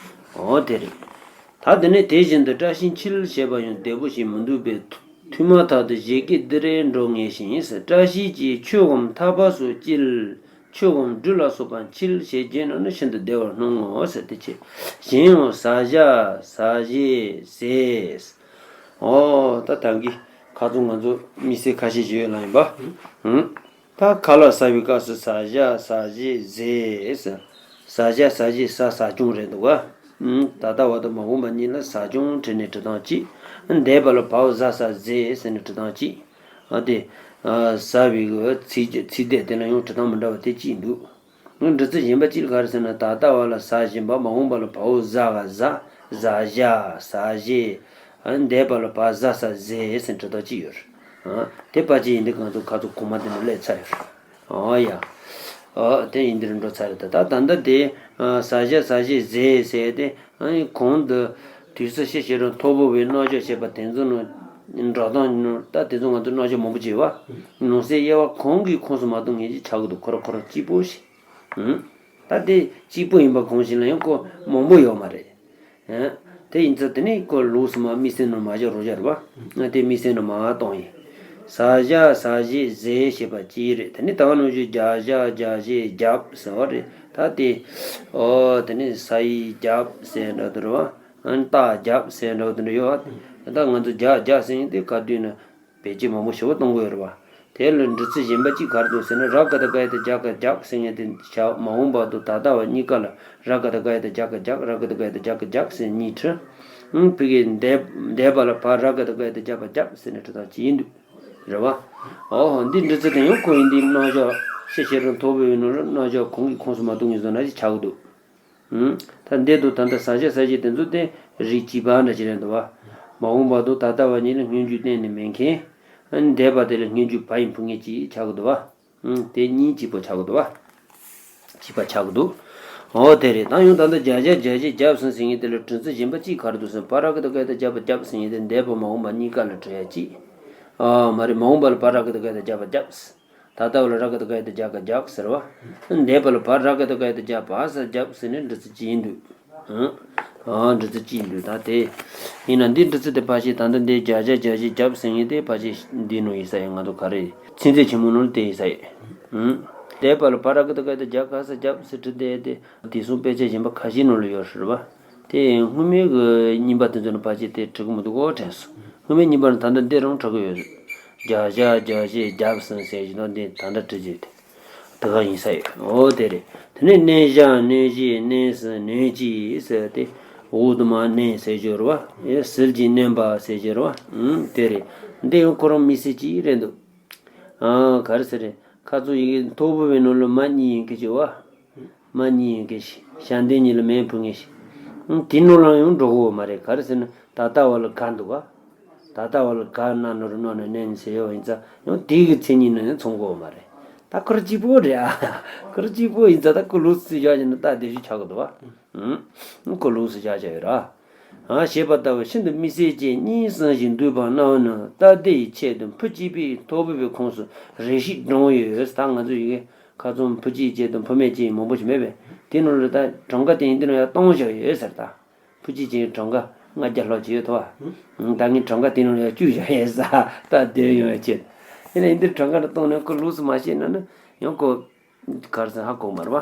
འོ་དེ་རེད། ད་དེ་ནས་དེ་བཞིན་དུ་བཀྲ་ཤིས་འཁྱིལ་ཞེས་པ་ཡང་བདེ་པོ་ཞིག་མི་འདུག་པས་ཐོས་མ་ཐག་ཏུ་བཞད་གད་འདི་རེ་འགྲོ་ངེས་ཤིང་ཟེར། བཀྲ་ཤིས་ཀྱི་ཆོས་འམ་ཐར་པ་སོགས་འཁྱིལ། ཆོས་འམ་སྦྲུལ་ལ་སོགས་པ་འཁྱིལ་ཞེས་བརྗོད་ན་ནི་ཤིན་ཏུ་བདེ་བར་སྣང་ངོ་ཟེར་དེ་ཆེ། གཞན་ཡང་ཟ་བཞག་ཟ་བཞེས་ཟས། འོ་ད་ཐང་གི་ཁ་ཚོན་ང་ཚོ་མི་སེར་ཁ་ཤས་ཤིག་ཡོད་ལ་ཡིན་པ། ཧུམ། ད་ཁ་ལག་ཟ་བའི་སྐབས་སུ་ཟ་བཞག་ཟ་བཞེས་ཟས། ཟ་བཞག་ཟ་བཞེས་ཟ་ཟ་སྦྱོང་རེད་འདུག་ག་ད་ལྟ་བ་དང་མ་འོངས་པ་གཉིས་ལ་ཟ་སྦྱོང་བྲིས་ནས་འབྲི་སྟངས་གཅིག་འདས་པ་ལ་བའོ་ཟ་ས་ཟས་ཟེར་ནས་འབྲི་སྟངས་གཅིག་ཨ་དེ། ཟ་བའི་གི་ཚིག་ཚིག་དེ་དེ་ལ་ཡང་འབྲི་སྟངས་མི་འདྲ་བ་དེ་གཅིག་འདུག་འབྲི་ཚུལ་གཞན་པ་གཅིག་ག་རེ་ཟེར་ན་ད་ལྟ་བ་ལ་ཟ་བཞིན་པ་མ་འོངས་པ་ལ་བའོ་ཟ་ག་ཟ། ཟ་བཞག་ཟ་བཞེས། འདས་པ་ལ་བ་ཟ་ས་ཟས་ཟེར་འབྲི་སྟངས་གཅིག་ཡོད་རེད། ཨ། དེ་ཕལ་ཆེར་ཡིན་དུས་ང་ཚོ་ཁ་ཚུགས་གོང་མ་དེ་ནས་སླེབས་ཚར་ཡོད་རེད། ཨོ་ཡ། ཨོ་དེ་ཡིན་དུས་འགྲོ་ཚར་རེད། ད་ད་ད་ལྟ་དེ་ཨ་ས་ཞ་ས་ཞེ་ཟེ་ཟེར་དེ་ཨ་ནི་གོང་དུ་དུས་སུ་ཤི་ཞེས་རུང་ཐོར་བུ་བའི་རྣམ་གཞག་བྱས་པ་དེ་ཚོ་ནང་འགྲོ་སྟངས་ནང་ད་དེ་ཚོ་ང་ཚོ་རྣམ་གཞག་མང་པོ་བྱས་པ་ནང་གསེས་དབྱེ་བ་གང་གི་ཁོངས་སུ་མ་གཏོགས་ངེས་ཅིག་ཆགས་ཀྱི་འདུག་ཁོ་ར་ཁོ་ར་གཅིག་པོ་ཞིག་ཨང་། ད་དེ་གཅིག་པོ་ཡིན་པ་གང་ཞིག་ལ་ཡང་ཁོ་མང་པོ་ཡོད་མ་རེད། ཨ། དེ་ཡིན་ཙང་དེ་ནི་ཁོ་ལོགས་སུ་མ་དམིགས་བསལ་ནང་མ་བཞག་རོགས་བྱ་རེད་པ། ཨ། དེ་དམིགས་བསལ་ནང་མ་གཏོང་ཡིན། ས་ཞ་ས་ཞེ་ཟེ་ཞེས་པ་གཅིག་རེད། དེ་ནི་ད་ག་ནང་བཞིན་རྒྱ་ཞ་རྒྱ་ཞེ་རྒྱབ་ཟེར་བ་རེད། ད་དེ་ཨོ་དེ་ནི་ས་ཡི་རྒྱབ་ཟེར་འདྲ་དེ་རེད་པ། ཨ་ནི་རྟ་རྒྱབ་ཟེར་འདྲ་དེ་འདྲ་ཡོད་པ། ད་ང་ཚོ་རྒྱ་རྒྱ་ཟེར་མཁན་དེ་ག་དུས་ན། བེད་སྤྱོད་མང་པོ་ཞེ་པོ་གཏོང་གི་ཡོད་རེད་པ། དེ་ལ་འབྲི་ཚུལ་གཞན་པ་གཅིག་ག་རེ་འདུག་ཟེར་ན། ར་ག་བཏགས་རྒ་ཡ་བཏགས་རྒྱ་ག་རྒྱག་ཟེར་མཁན་དེ་བྱ་མ་འོངས་པ་དང་ད་ལྟ་བ་གཉིས་ཀ་ལ་ར་ག་བཏགས་རྒ་ཡ་བཏགས་རྒྱ་ག་རྒྱག་ར་ག་བཏགས་རྒ་ཡ་བཏགས་རྒྱ་ག་རྒྱག་ཟེར་གཉིས་བྲིས། ཨང་། ཕ་གིའི་འདས་འདས་པ་ལ་བ་ར་ག་བཏགས་རྒ་ཡ་བཏགས་རྒྱ་བ་རྒྱབ་ཟེར་ནས་བྲིས་སྟངས་གཅིག་ཡིན་འདུག་རེད་པ། ཨོ་ཧོ། འདི་འབྲི་ཚུལ་དེ་ཡང་ཁོ་ཡིན་དུས་རྣམ་གཞག་ཤི་ཞེས་རུང་ཐོར་བུ་བའི་ནང་ལ་རྣམ་གཞག་གང་གི་ཁོངས་སུ་མ་གཏོགས་ངེས་བཟོ་ན་ཞིག་ཆགས་ཀྱི་འདུག་ཨང་། ད་འདི་དང་ད་ལྟ་ས་ཞ་ས་ཞེ་དེ་ཚོ་དེ་རིགས་གཅིག་པ་འདྲ་ཅིག་རེད་འདུག་པ། མ་འོངས་པ་དང་ད་ལྟ་བ་གཉིས་ལ་སྔོན་འཇུག་གཏན་ནས་མེད་མཁན། ཨ་ནི་འདས་པ་དེ་ལ་སྔོན་འཇུག་བ་ཡིས་འཕུལ་མཁན་གཅིག་ཆགས་ཀྱི་འདུག་པ། ཨང་། དེ་གཉིས་གཅིག་པོ་ཆགས་ཀྱི་འདུག་པ། གཅིག་པ་ཆགས་ཀྱི་འདུག་ཨོ་དེ་རེད། ད་ཡང་ད་ལྟ་རྒྱ་ཞ་རྒྱ་ཞེ་རྒྱབ་ཟིན་ཟེར་མཁན་དེ་ལ་འབྲི་ཚུལ་གཞན་པ་གཅིག་ག་རེ་འདུག་ཟེར་ན། བ་ར་ག་བཏགས་རྒ་ཡ་བཏགས་རྒྱ་བ་རྒྱབ་ཟེར་མཁན་དེ་འདས་པ་མ་འོངས་པ་གཉིས་ཀ་ལ་འབྲི་ཡ་གཅིག་ཨ་མ་རེད། མ་འོངས་པ་ལ་བ་ར་ག་བཏགས་རྒ་ཡ་བཏགས་རྒྱ་བ་རྒྱབ། ད་ལྟ་བ་ལ་ར་ག་བཏགས་རྒ་ཡ་བཏགས་རྒྱ་ག་རྒྱག་ཟེར་བ། འདས་པ་ལ་བ་ར་ག་བཏགས་རྒ་ཡ་བཏགས་རྒྱ་བ་ས་རྒྱབ་ཟེར་ནས་འབྲི་ཚུལ་གཅིག་ཡིན་འདུག་ཨང་། ཨང་། འབྲི་ཚུལ་གཅིག་ཡིན་འདུག་ད་དེ་ཡིན་ན་འདི་འབྲི་ཚུལ་དེ་ཕལ་ཆེར་ད་ལྟ་འདི་རྒྱ་ཞ་རྒྱ་ཞེ་རྒྱབ་ཟེར་མཁན་དེ་ཕལ་ཆེར་འདི་ནང་ཡིན་ས་ཡོད། ང་ཚོ་ག་རེ་ཚིག་མཛོད་ཆེན་མོ་ནང་ལ་དེ་ཡིན་ས་ཡོད། ཨང་། འདས་པ་ལ་བ་ར་ག་བཏགས་རྒ་ཡ་བཏགས་རྒྱ་ག་ས་རྒྱབ་ཟེར་བྲིས་བསྡད་དེ། དེང་སང་དཔེ་ཆ་གཞན་པ་ཁ་ཤས་ནང་ལ་ཡོད་རེད་པ། དེ་སྔོན་མའི་གི་རྙིང་པ་དེ་ཚོ་ནི་ཕལ་ཆེར་དེ་འབྲི་གི་མི་འདུག་གོ། དྲན་སོང་། སྔོན་མའི་རྙིང་པ་ནི་ད་ལྟ་འདི་རང་འབྲི་གི་ཡོད་རེད། རྒྱ་ཞ་རྒྱ་ཞེ་རྒྱབ་ཟིན་ཟེར་གྱི་འདུག་འདི་ད་ལྟ་འབྲི་རྒྱུ་དེ་དེ་ག་ཡིན་ས་ཡོད། འོ་དེ་རེད། དེ་ནས་ནན་ཞ་ནན་ཞེ་ནན་ཟིན་ནན་གཅིག་ཟེར་དེ་འོག་ཏུ་མ་ནན་ཟེར་གྱི་ཡོད་རེད་པ། ཡང་ཟིལ་གྱིས་མནན་པ་ཟེར་གྱི་ཡོད་རེད་པ། ཨང་། དེ་རེད། འདི་ཡང་ཁོ་རང་དམིགས་བསལ་གཅིག་རེད་འདུག་ཨ། ག་རེ་ཟེར་རེད། ཁ་ཚུགས་ཡི་གེ་ཐོར་བུ་བའི་ནང་ལ་མ་གཉིས་ཡོད་མཁན་ཅིག་ཡོད་པ། མ་གཉིས་ཡོད་མཁན་ཞིག་ཞ་འདི་གཉིས་ལ་མེ་འཕུར་མཁན་ཞིག་ཨང་། དེ་ནང་ལ་ཡང་འགྲོ་གི་ཡོད་མ་རེད། ག་རེ་ཟེར་ན་ད་ལྟ་བ་ལ་ག་འདུག་ག་ད་ལྟ་བ་ལ་ག་ན་ནོར་ནོར་ནས་ནན་ཟེར་ཡོད་ཡིན་ཙང་ཡང་དེ་གི་མཚན་ཉིད་ནང་ཡང་མཚུངས་གི་ཡོད་མ་རེད། ད་ཁོ་རང་གཅིག་པོ་རེད་ཨ། ཁོ་རང་གཅིག་པོ་ཡིན་ཙང་ད་ཁོ་ལོགས་སུ་བཞག་བྱས་ན་ད་དེ་བཞིན་ཆགས་གི་འདུག་ག་ཨང་། ཁོ་ལོགས་སུ་བཞག་བྱས་ཡོད་ར། ཨ། ཞེས་པ་ལྟ་བུ་ཤིན་ཏུ་དམིགས་བསལ་ཅན་གཉིས་ཟིན་ཞིང་འདུས་པ་སྣང་བ་ནི་རྟ་སྡེ་ཡི་ཆེད་དུ་འཕུར་གཅིག་པའི་ཐོར་བུ་བའི་ཁོངས་སུ་རེ་ཞིག་འདྲ་ཡོད། ད་ང་ཚོ་ཡི་གེ་ཁ་ཚུགས་འཕུར་གཅིག་ཅན་དང་འཕུར་མེད་ཅན་མང་པོ་ཞིག་མེད་པས། དེ་ནང་ལ་ད་གྲངས་ཀ་དེ་ཡིན་དུས་ན་ཡང་སྟོང་བཞག་ཡོད་ཟེར། ད་འཕུར་གཅིག་ཅན་གྱི་གྲངས་ཀ་ལྔ་བརྒྱ་ལྷག་ཅིག་ཡོད་དོ། ད་ངས་གྲངས་ཀ་དེ་ནང་ལ་ཡང་བཅུ་བཞག་ཡོད་ཟེར། ད་དེ་ཡོང་ཡ་ཆེད། ཡིན་ན་ཡིན་དུས་གྲངས་ཀ་ལ་གཏོང་ན་ཁོ་ལོགས་སུ་མ་བཤད་ན་ནི་ཡང་ཁོ། ག་རེ་ཟེར་ཧ་གོ་མ་རེད་པ།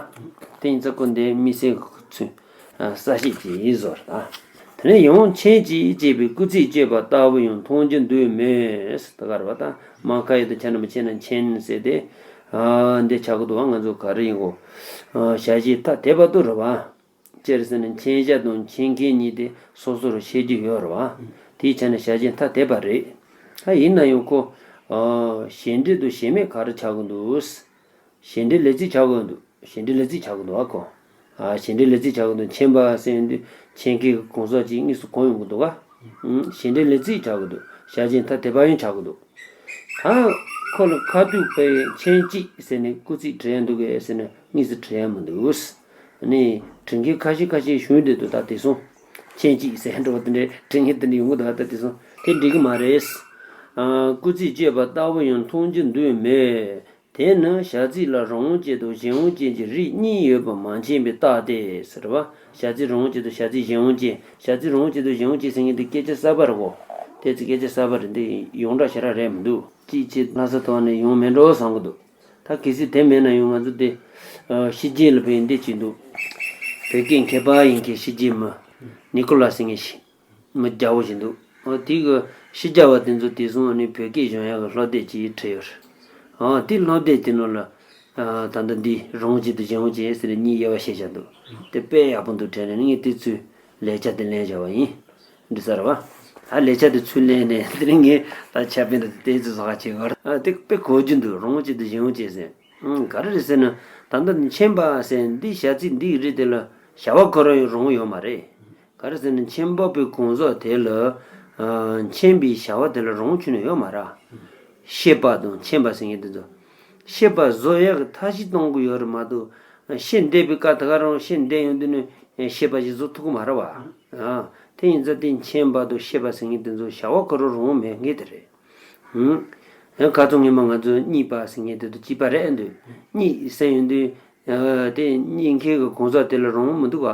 དེ་ཡིན་ཙང་ཁོ་འདི་དམིགས་བསལ་ཚུལ་གསལ་བཤད་ཅིག་ཡིན་བཟོ་རེད། དེ་ནས་ཡང་མཆན་གཅིག་ཅེས་པའི་སྐུལ་ཚིག་བཅད་པ་ལྟ་བུ་ཡང་མཐོང་རྒྱུ་འདུག་མོད། ད་ག་རེད་པ། ད་མ་ཁ་ཡོད་དུ་ཆ་རྣམས་ཆེ་ན་མཆན་ཟེར་ཏེ། ཨ། འདི་ཆགས་ཀྱི་འདུག་པ། ང་ཚོ་ག་རེ་ཡིན་གོ། ཨ། བྱ་བྱེད་ཐ་དད་པ་དུ་རེད་པ། སྤྱིར་ཟེར་ན་མཆན་བྱ་དང་མཆན་མཁན་གཉིས་དེ་སོ་སོར་ཤེས་རྒྱུ་ཡོད་རེད་པ། དེའི་ཆ་ནས་བྱ་བྱེད་ཐ་དད་པ་རེད། ད་ཡིན་ན་ཡང་ཁོ། ཨ། བྱེད་འབྲེལ་དང་བྱེད་མེད་ག་རེ་ཆགས་ཀྱི་འདུག་བྱེད་འབྲེལ་ལས་ཚིག་ཆགས་ཀྱི་འདུག་བྱེད་འབྲེལ་ལས་ཚིག་ཆགས་ཀྱི་འདུག་ཨ་ཁོ། ཨ། བྱེད་འབྲེལ་ལས་ཚིག་ཆགས་ཀྱི་འདུག་མཆན་པ་ཟེར་དུས་མཆན་མཁན་གྱི་གང་ཟག་ཅིག་དངོས་སུ་གོ་ཡོང་གི་འདུག་ག་ཨང་། བྱེད་འབྲེལ་ལས་ཚིག་ཆགས་ཀྱི་འདུག་བྱ་བྱེད་ཐ་དད་པ་ཡང་ཆགས་ཀྱི་འདུག་ད་ཁོ་ལ་ཁ་ཐུག་པའི་མཆན་གཅིག་ཟེར་ནས་སྐུལ་ཚིག་བྲིས་ཡ་འདུག་གས་ཟེར་ན་དངོས་སུ་བྲིས་ཡ་མི་འདུག་ཨ་ནི་བྲིས་མཁན་ཁ་ཤས་ཁ་ཤས་བྱུང་བསྡད་འདུག་ད་དེང་སང་མཆན་གཅིག་ཟེར་འགྲོ་བ་དེ་འདྲའི་བྲིས་མཁན་དེ་འདྲ་ཡོང་གི་འདུག་ད་དེང་སང་དེ་འགྲིག་གི་མ་རེད། ཨ། སྐུལ་ཚིག་བཅད་པ་ལྟ་བུ་ཡང་མཐོང་རྒྱུ་འདུག་མོད། དེ་ནི་བྱ་ཚིག་ལ་རང་དབང་ཅན་དང་གཞན་དབང་ཅན་གྱི་རིགས་གཉིས་ཡོད་པ་མ་མཁྱེན་པའི་རྟགས་ཏེ་ཟེར་བ། བྱ་ཚིག་རང་དབང་ཅན་དང་བྱ་ཚིག་གཞན་དབང་ཅན། བྱ་ཚིག་རང་དབང་ཅན་དང་གཞན་དབང་ཅན་ཟེར་མཁན་དེ་སྐད་ཆ་གསར་པ་རེད་གོ། དེ་ཚོ་སྐད་ཆ་གསར་པ་རེད། འདི་ཡོངས་གྲགས་ཞེ་དྲག་རེད་མི་འདུག་ཅིའི་ཕྱིར་ལྷ་ས་ཐོག་ནས་ཡོང་མེད་འགྲོ་བསམ་གི་འདུག་ད་གལ་སྲིད་དེ་མེད་ན་ཡང་ང་ཚོ་དེ་ཕྱི་རྒྱལ་ལ་ཕེབས་འདི་བྱས་འདུག་བོད་སྐད་མཁས་པ་ཡིན་མཁན་ཕྱི་རྒྱལ་མི་ནི་ཀོ་ལ་ཟེར་མཁན་ཞིག་མི་རྒྱ་བོ་ཞིག་འདུག་ཨ། དེ་གི་ཕྱི་རྒྱལ་བ་དེ་ཚོ་དེང་སང་ཨ་ནི་བོད་སྐད་སྦྱོང་ཡག་གི་སློབ་དེབ་ཅིག་བྲིས་ཡོད་རེད། ཨ། དེ་སློབ་དེབ་དེ་ནང་ལ། ཨ། ད་ལྟ་འདི་རང་དབང་ཅན་དང་གཞན་དབང་ཅན་ཟེར་གཉིས་དབྱེ་བ་ཕྱེ་བཞག་འདུག་དེ་དཔེ་ཡག་པོ་འདུག་དྲན་ནས་ངས་དེ་ཚོའི་ལེགས་ཆ་དེ་ལེན་བཞག་པ་ཡིན། འགྲིག་ས་རེད་པ། ད་ལེགས་ཆ་དེ་ཚུར་ལེན་ནས་དེ་རིང་ངས་ད་ཆ་དཔེ་འདི་དེ་ཚོ་བཟོ་ག་བྱེད་གི་ཡོད་རེད། ཨ། དེ་དཔེ་གོ་རྒྱུ་འདུག་རང་དབང་ཅན་དང་གཞན་དབང་ཅན་ཟེར། ཨང་། ག་རེ་རེད་ཟེར་ན། ད་ལྟ་མཁྱེན་པ་ཟེར་འདི་བྱ་ཚིག་འདིའི་རིགས་དེ་ལ་བྱ་བ་ཁོ་རང་ཡང་རང་དབང་ཡོད་མ་རེད། ག་རེ་ཟེར་ན་མཁྱེན་པ་པོའི་གང་ཟག་དེ་ལ། ཨ། མཁྱེན་པའི་བྱ་བ་དེ་ལ་རང་དབང་ཁྱོན་ནས་ཡོད་མ་རེད། ཤེས་པ་དང་མཁྱེན་པ་ཟེར་མཁན་དེ་ཚོ། ཤེས་པ་བཟོ་ཡག་གི་ཐབས་ཤེས་གཏོང་གི་ཡོད་རེད་མ་གཏོགས། ཤེས་བསྡད་པའི་སྐབས་དེ་ག་རང་ཤེས་བསྡད་ཡོང་དུས་ནི་ཤེས་པ་ཞིག་བཟོ་ཐུབ་ཀྱི་མ་རེད་བ། ཨ། དེ་ཡིན་ཙང་དེ་མཁྱེན་པ་དང་ཤེས་པ་ཟེར་མཁན་དེ་ཚོ་བྱ་བ་ཁོ་རང་རང་དབང་མེད་མཁན་དེ་རེད། ཧུམ། ཡང་ཁ་ཚོན་ངེས་མ་ང་ཚོ་གཉིད་པ་ཟེར་མཁན་དེ་ཚོ་གཅིག་པ་རེད་འདུག་གཉིད་ཟེར་ཡོང་དུས། ཨ། དེ་གཉིད་མཁན་གྱི་གང་ཟག་དེ་ལ་རང་དབང་མི་འདུག་ག་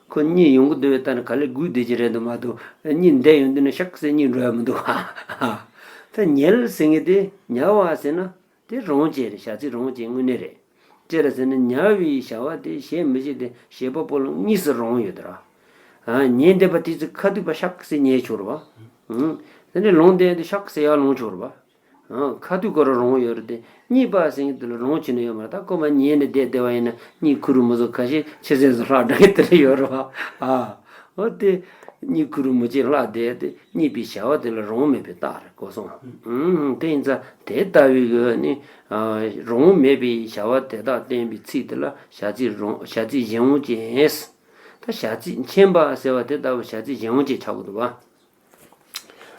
ཁོ་གཉིད་ཡོང་གི་འདུག་པའི་ལྟར་ག་ལེར་སྒུག་བསྡད་ཀྱི་རེད་འདུག་མ་གཏོགས། གཉིད་བསྡད་ཡོང་དུས་ནི་ཤག་སེ་གཉིད་འགྲོ་ཡ་མི་འདུག་ག་ད་ཉལ་ཟེར་མཁན་དེ་ཉལ་བ་ཟེར་ན། དེ་རང་དབང་ཅན་རེད། བྱ་ཚིག་རང་དབང་ཅན་དངོས་གནས་རེད། ཅི་རེད་ཟེར་ན་ཉལ་བའི་བྱ་བ་དེ་བྱེད་མི་བྱེད་དེ་བྱེད་པ་པོ་ལ་དངོས་སུ་རང་དབང་ཡོད་དོ། ཨ། ཉལ་བསྡད་པ་དེ་ཚོ་ཁ་ཐུག་པ་ཤག་སེ་ཉལ་ཆོག་རེད་བ། ཨང་། དེ་ནས་ལངས་བསྡད་དེ་ཤག་སེ་ཡར་ལངས་ཆོག་རེད་བ། ཨང་། ཁ་ཐུག་ཁོ་རང་རང་དབང་ཡོད་རེད་དེ། གཉིད་པ་ཟེར་མཁན་དེ་ལ་རང་དབང་ཅི་ནས་ཡོད་མ་རེད། ད་ཁོ་མར་ཉལ་ནས་བསྡད་བསྡད་པ་ཡིན་ན་གཉིད་ཁུག་རུ་མི་བཟོ། ཁ་ཤས་ཆུ་སྲིན་བཟོ་ལྷག་འདྲ་གི་དེ་འདྲ་ཡོད་རེད་བ། ཨ། འོ་དེ། གཉིད་ཁུག་རུ་མི་བྱེད་ལྷག་བསྡད་དེ། གཉིད་པའི་བྱ་བ་དེ་ལ་རང་དབང་མེད་པའི་རྟགས་རེད། གོ་སོང་། ཨུམ། དེ་ཡིན་ཙང་དེ་ལྟ་བུའི་གི་ནི། ཨ། རང་དབང་མེད་པའི་བྱ་བ་དེ་དག་བསྟན་པའི་ཚིག་དེ་ལ་བྱ་ཚིག་རང་། བྱ་ཚིག་གཞན་དབང་ཅན། ད་བྱ་ཚིག་མཁྱེན་པ་ཟེར་བ་དེ་ལྟ་བུ་བྱ་ཚིག་གཞན་དབང་ཅན་ཆགས་དགོས་འདུག་བ།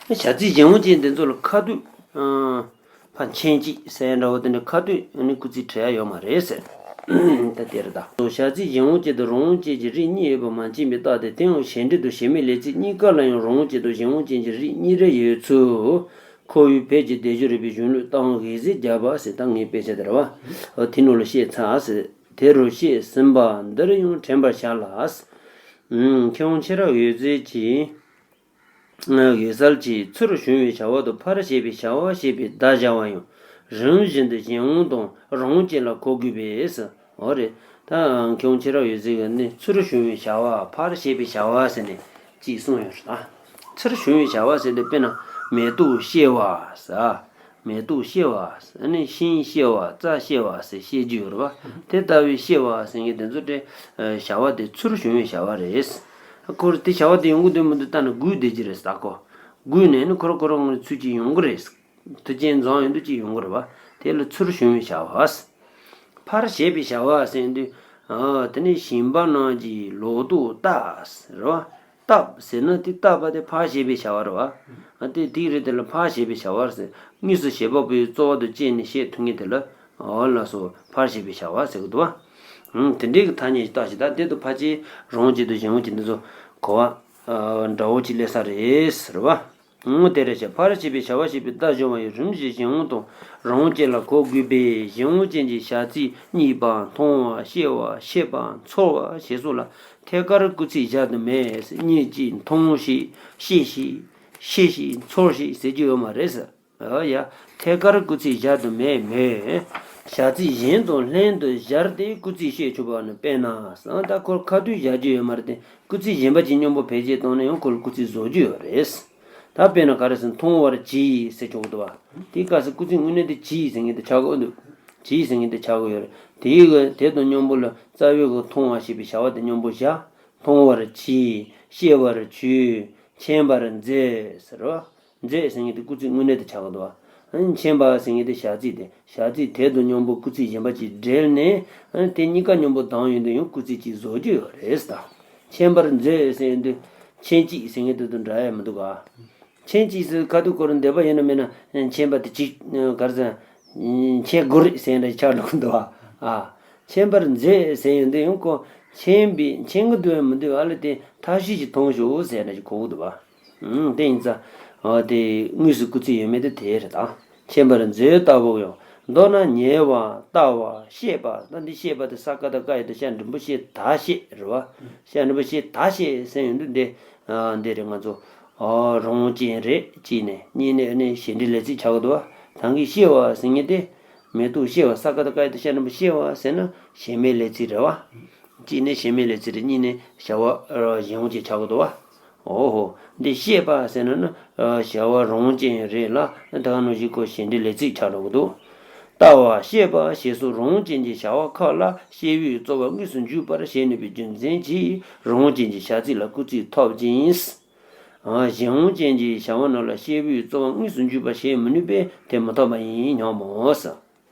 བྱ་ཚིག་གཞན་དབང་ཅན་དེ་ཚོ་ལ་ཁ་ཐུག་ཨ། ཕར་མཁྱེན་ཅིག་ཟེར་འདྲ་བོ་དེ་འདྲ་ཁ་ཐུག་ནི་སྐུལ་ཚིག་བྲི་ཡ་ཡོད་མ་རེད་ཟེར། ད་དེ་རེད་ད། བྱ་ཚིག་གཞན་དབང་ཅན་དང་རང་དབང་ཅན་གྱི་རིགས་གཉིས་ཡོད་པ་མ་མཁྱེན་པའི་རྟགས་དེ། དེ་ཡང་བྱེད་འབྲེལ་དང་བྱེད་མེད་ལས་ཚིག་གཉིས་ཀ་ལ་ཡང་རང་དབང་ཅན་དང་གཞན་དབང་ཅན་གྱི་རིགས་གཉིས་རེ་ཡོད་ཚུལ། ཁོ་བོའི་བོད་ཀྱི་སྡེབ་སྦྱོར་རིག་པའི་གཞུང་ལུགས་སྟངས་དབྱེ་ཟེར་བརྒྱ་པ་ཟེར། ད་ངའི་དཔེ་ཆ་དེ་རེད་བ། དེ་ནང་ལ་བཤད་ཚར་ཟེར། དེ་རུ་བཤད་ཟིན་པ་འདིར་ཡང་དྲན་པར་བྱ་ལ། ཨུམ། མཁས་དབང་ཆེ་རབ་འོད་ཟེར་གྱིས། འོད་གསལ་གྱིས་ཚུར་བྱུང་བའི་བྱ་བ་དང་ཕར་བྱེད་པའི་བྱ་བ་ཞེས་པའི་བརྡ་སྦྱར་བ་ཡང་རིམ་བཞིན་དུ་གཞན་དབང་དང་རང་དབང་ཅན་ལ་གོ་དགོས་པས། འོ་རེད། ད་མཁས་དབང་ཆེ་རབ་འོད་ཟེར་གྱིས་ནི་ཚུར་བྱུང་བའི་བྱ་བ་ཕར་བྱེད་པའི་བྱ་བ་ཟེར་ནས་ཅིག་གསུངས་ཡོད་རེད་ད། ཚུར་བྱུང་བའི་བྱ་བ་ཟེར་དུས་དཔེར་ན་མེ་ཏོག་སྐྱེ་བ་ཟེར། མེ་ཏོག་སྐྱེ་བ་ཟེར་ནི་ཤིང་སྐྱེ་བ་རྩྭ་སྐྱེ་བ་ཟེར་བཤད་རྒྱུ་ཡོད་རེད་བ། དེ་ལྟ་བུའི་སྐྱེ་བ་ཟེར་མཁན་དེ་ཚོ་དེ་བྱ་བ་དེ་ཚུར་བྱུང་བའི་བྱ་བ་རེད། ཁོ་རང་དེ་བྱ་བ་དེ་ཡོང་གི་འདུག་མི་འདུག་ལྟ་ན་སྒུག་བསྡད་ཀྱི་རེད་ཟེར། ད་ཁོ་སྒུག་ནས་ནི་ཁོ་རང་ཁོ་རང་ངོས་ཚུལ་གྱིས་ཡོང་གི་རེད། དུས་ཆེན་འཛོམས་ཡོང་དུས་ཀྱི་ཡོང་གི་རེད་བ། དེ་ལ་ཚུར་བྱུང་བའི་བྱ་བ། ཕར་བྱེད་པའི་བྱ་བ་ཟེར་དུས། ཨ། དེ་ནི་ཞིང་པ་རྣམས་ཀྱིས་ལོ་ཏོག་བཏབ་ཟེར་བ། བཏབ་ཟེར་ན་དེ་བཏབ་པ་དེ་ཕར་བྱེད་པའི་བྱ་བ་རེད་བ། ཨ། དེ་དེའི་རིགས་དེ་ལ་ཕར་བྱེད་པའི་བྱ་བ་ཟེར། དངོས་སུ་བྱེད་པ་པོའི་རྩོལ་བ་དང་བཅས་ནས་བྱེད་ཐུབ་མཁན་དེ་ལ། འོ་ལགས་སོ། ཕར་བྱེད་པའི་བྱ་བ་ཟེར་གི་འདུག་བ། ཨང་། དེ་འདྲའི་གི་ཐ་སྙད་ཅིག་བཏགས་ཤིག་ད་དེ་དང་ཕལ་ཆེར་རང་དབང་ཅན་དང་གཞན་དབང་ཅན་འདི་ཚོ་གོ་བ། ཨ། འདྲ་བོ་ཅིག་སླེབས་ས་རེད་ཟེར་བ། ཨང་། དེ་རེད་ཤག་ཕར་བྱེད་པའི་བྱ་བ་ཞེས་པའི་བརྡ་སྦྱོར་བ་ཡང་རིམ་བཞིན་གཞན་དབང་དང་རང་དབང་ཅན་ལ་གོ་དགོས་པས། གཞན་དབང་ཅན་གྱི་བྱ་ཚིག་རྙེད་པ། མཐོང་བ། ཤེས་པ། ཤེས་པ། ཚོར་བ་ཞེས་སོགས་ལ་ཐད་ཀར་སྐུལ་ཚིག་བཞག་ཏུ་མེད། རྙེད་ཅིང་། མཐོང་ཞིང་། ཤེས་ཤིང་། ཤེས་ཤིང་། ཚོར་ཞིང་ཟེར་རྒྱུ་ཡོད་མ་རེད་ཟེར། ཨོ་ཡ། ཐད་ཀར་སྐུལ་ཚིག་བཞག་ཏུ་མེད་མོད། བྱ་ཚིག་གཞན་དང་ལྷན་དུ་སྦྱར་ཏེ་སྐུལ་ཚིག་བཤད་ཆོག་པ་ནི། དཔེར་ན་ཟེར། ད་ཁོར་ཁ་ཐུག་བཞག་རྒྱུ་ཡོད་མ་རེད་དེ། སྐུལ་ཚིག་གཞན་པ་ཅིག་སྙོམས་པོ་བེད་སྤྱད་བཏང་ན་ཡང་ཁོ་ལ་སྐུལ་ཚིག་བཟོ་རྒྱུ་ཡོད་རེད། ད་དཔེར་ན་ག་རེ་ཟེར། མཐོང་བར་གྱིས་ཟེར་ཆོག་གི་འདུག་བ། དེའི་སྐབས་སུ་སྐུལ་ཚིག་དངོས་གནས་དེ་གྱིས་ཟེར་མཁན་དེ་ཆགས་ཀྱི་འདུག་གྱིས་ཟེར་མཁན་དེ་ཆགས་ཀྱི་ཡོད་རེད། དེའི་གི་དེ་དང་སྙོམས་པོ་ལ་རྩ་བའི་གི་མཐོང་བ་ཞེས་པའི་བྱ་བ་དེ་སྙོམས་པོ་བཞག་མཐོང་བར་གྱིས། ཤེས་པར་གྱིས། མཁྱེན་པར་མཛོད་ཟེར་བ། མཛོད་ཟེར་མཁན་དེ་སྐུལ་ཚིག་དངོས་གནས་དེ་ཆགས་ཀྱི་འདུག་བ། མཁྱེན་པ་ཟེར་མཁན་དེ་བྱ་ཚིག་དེ། བྱ་ཚིག་དེ་དང་སྙོམས་པོ་སྐུལ་ཚིག་གཞན་པ་ཅིག་སྦྲེལ་ནས། དེ་གཉིས་ཀ་སྙོམས་པོ་ལྡང་ཡོང་དུས་ཡང་སྐུལ་ཚིག་ཅིག་བཟོ་རྒྱུ་ཡོད་རེད་ད། མཁྱེན་པར་མཛོད་ཟེར་ཡོང་དུས། མཁྱེན་ཅིག་ཟེར་མཁན་དེ་དང་འདྲ་ཡ་མི་འདུག་ག་མཁྱེན་ཅིག་ཟེར་ཁ་ཐུག་ཁོ་རང་འདོད་པ་ཡོད་ན་མེད་ན་མཁྱེན་པ་དེ་ཅིག་ག་རེ་ཟེར། མཁྱེན་དགོས་རེད་ཟེར་འདྲ་ཆགས་འགྲོ་གི་འདུག་བ། ཨ། མཁྱེན་པར་མཛོད་ཟེར་ཡོང་དུས་ཡང་ཁོ་མཁྱེན་པའི་མཁྱེན་གི་འདུག་མི་འདུག་ཨ་ལ་དེ་ཐབས་ཤེས་ཅིག་མཐོང་ཤོག་ཟེར་འདྲ་ཅིག་གོ་གི་འདུག་བ། ཨང་། དེ་ཡིན་ཙང་། ཨ། དེ་དངོས་སུ་སྐུལ་ཚིག་ཡོད་མེད་དེ་དེ་རེད་ད། མཁྱེན་པར་མཛོད་ལྟ་བུ་ཡང་། མདོར་ན་ཉེ་བར་ལྟ་བ་ཤེས་པ། ད་འདི་ཤེས་པ་དེ་ས་ཀ་བཏགས་སྐ་ཡ་བཏགས་སྐྱ་འགྲེང་བུ་ཤེས། ད་ཤེས་རེད་བ། ཤ་འགྲེང་བུ་ཤེས། ད་ཤེས་ཟེར་ཡོང་དུས་འདི། ཨ། འདི་རེད་ང་ཚོ། ཨ། རང་དབང་ཅན་རེད་གཅིག་ནས། གཉིས་ནས་ནི་བྱེད་འབྲེལ་ལས་ཚིག་ཆགས་ཀྱི་འདུག་བ། ད་གིན་ཤེས་པ་ཟེར་མཁན་དེ། མེ་ཏོག་ཤེས་པ། ས་ཀ་བཏགས་སྐ་ཡ་བཏགས་སྐྱ་འགྲེང་བུ་ཤེས་པ་ཟེར་ན་བྱེད་མེད་ལས་ཚིག་རེད་བ། གཅིག་ནས་བྱེད་མེད་ལས་ཚིག་རེད། གཉིས་ནས་བྱ་བ་གཞན་དབང་ཅན་ཆགས་ཀྱི་འདུག་བ། འོ་ཧོ། འདི་ཤེས་པ་ཟེར་ན་ནི་བྱ་བ་རང་དབང་ཅན་རེད་ལ། ད་ག་ནང་བཞིན་ཁོ་བྱེད་འབྲེལ་ལས་ཚིག་ཆགས་འགྲོ་གི་འདུག་ལྟ་བ་ཤེས་པ་ཞེས་སོགས་རང་དབང་ཅན་གྱི་བྱ་བ་ཁག་ལ་ཤེས་པའི་རྩོལ་བ་དངོས་སུ་འཇུག་པར་བྱེད་ནུས་པའི་རྒྱུ་མཚན་གྱིས་རང་དབང་ཅན་གྱི་བྱ་ཚིག་ལ་སྐུལ་ཚིག་ཐོབ་ཅིང་། གཞན་དབང་ཅན་གྱི་བྱ་བ་རྣམས་ལ་ཤེས་པའི་རྩོལ་བ་དངོས་སུ་འཇུག་པར་བྱེད་མི་ནུས་པས་དེ་མི་ཐོབ་པ་ཡིན་སྙམ་མོ།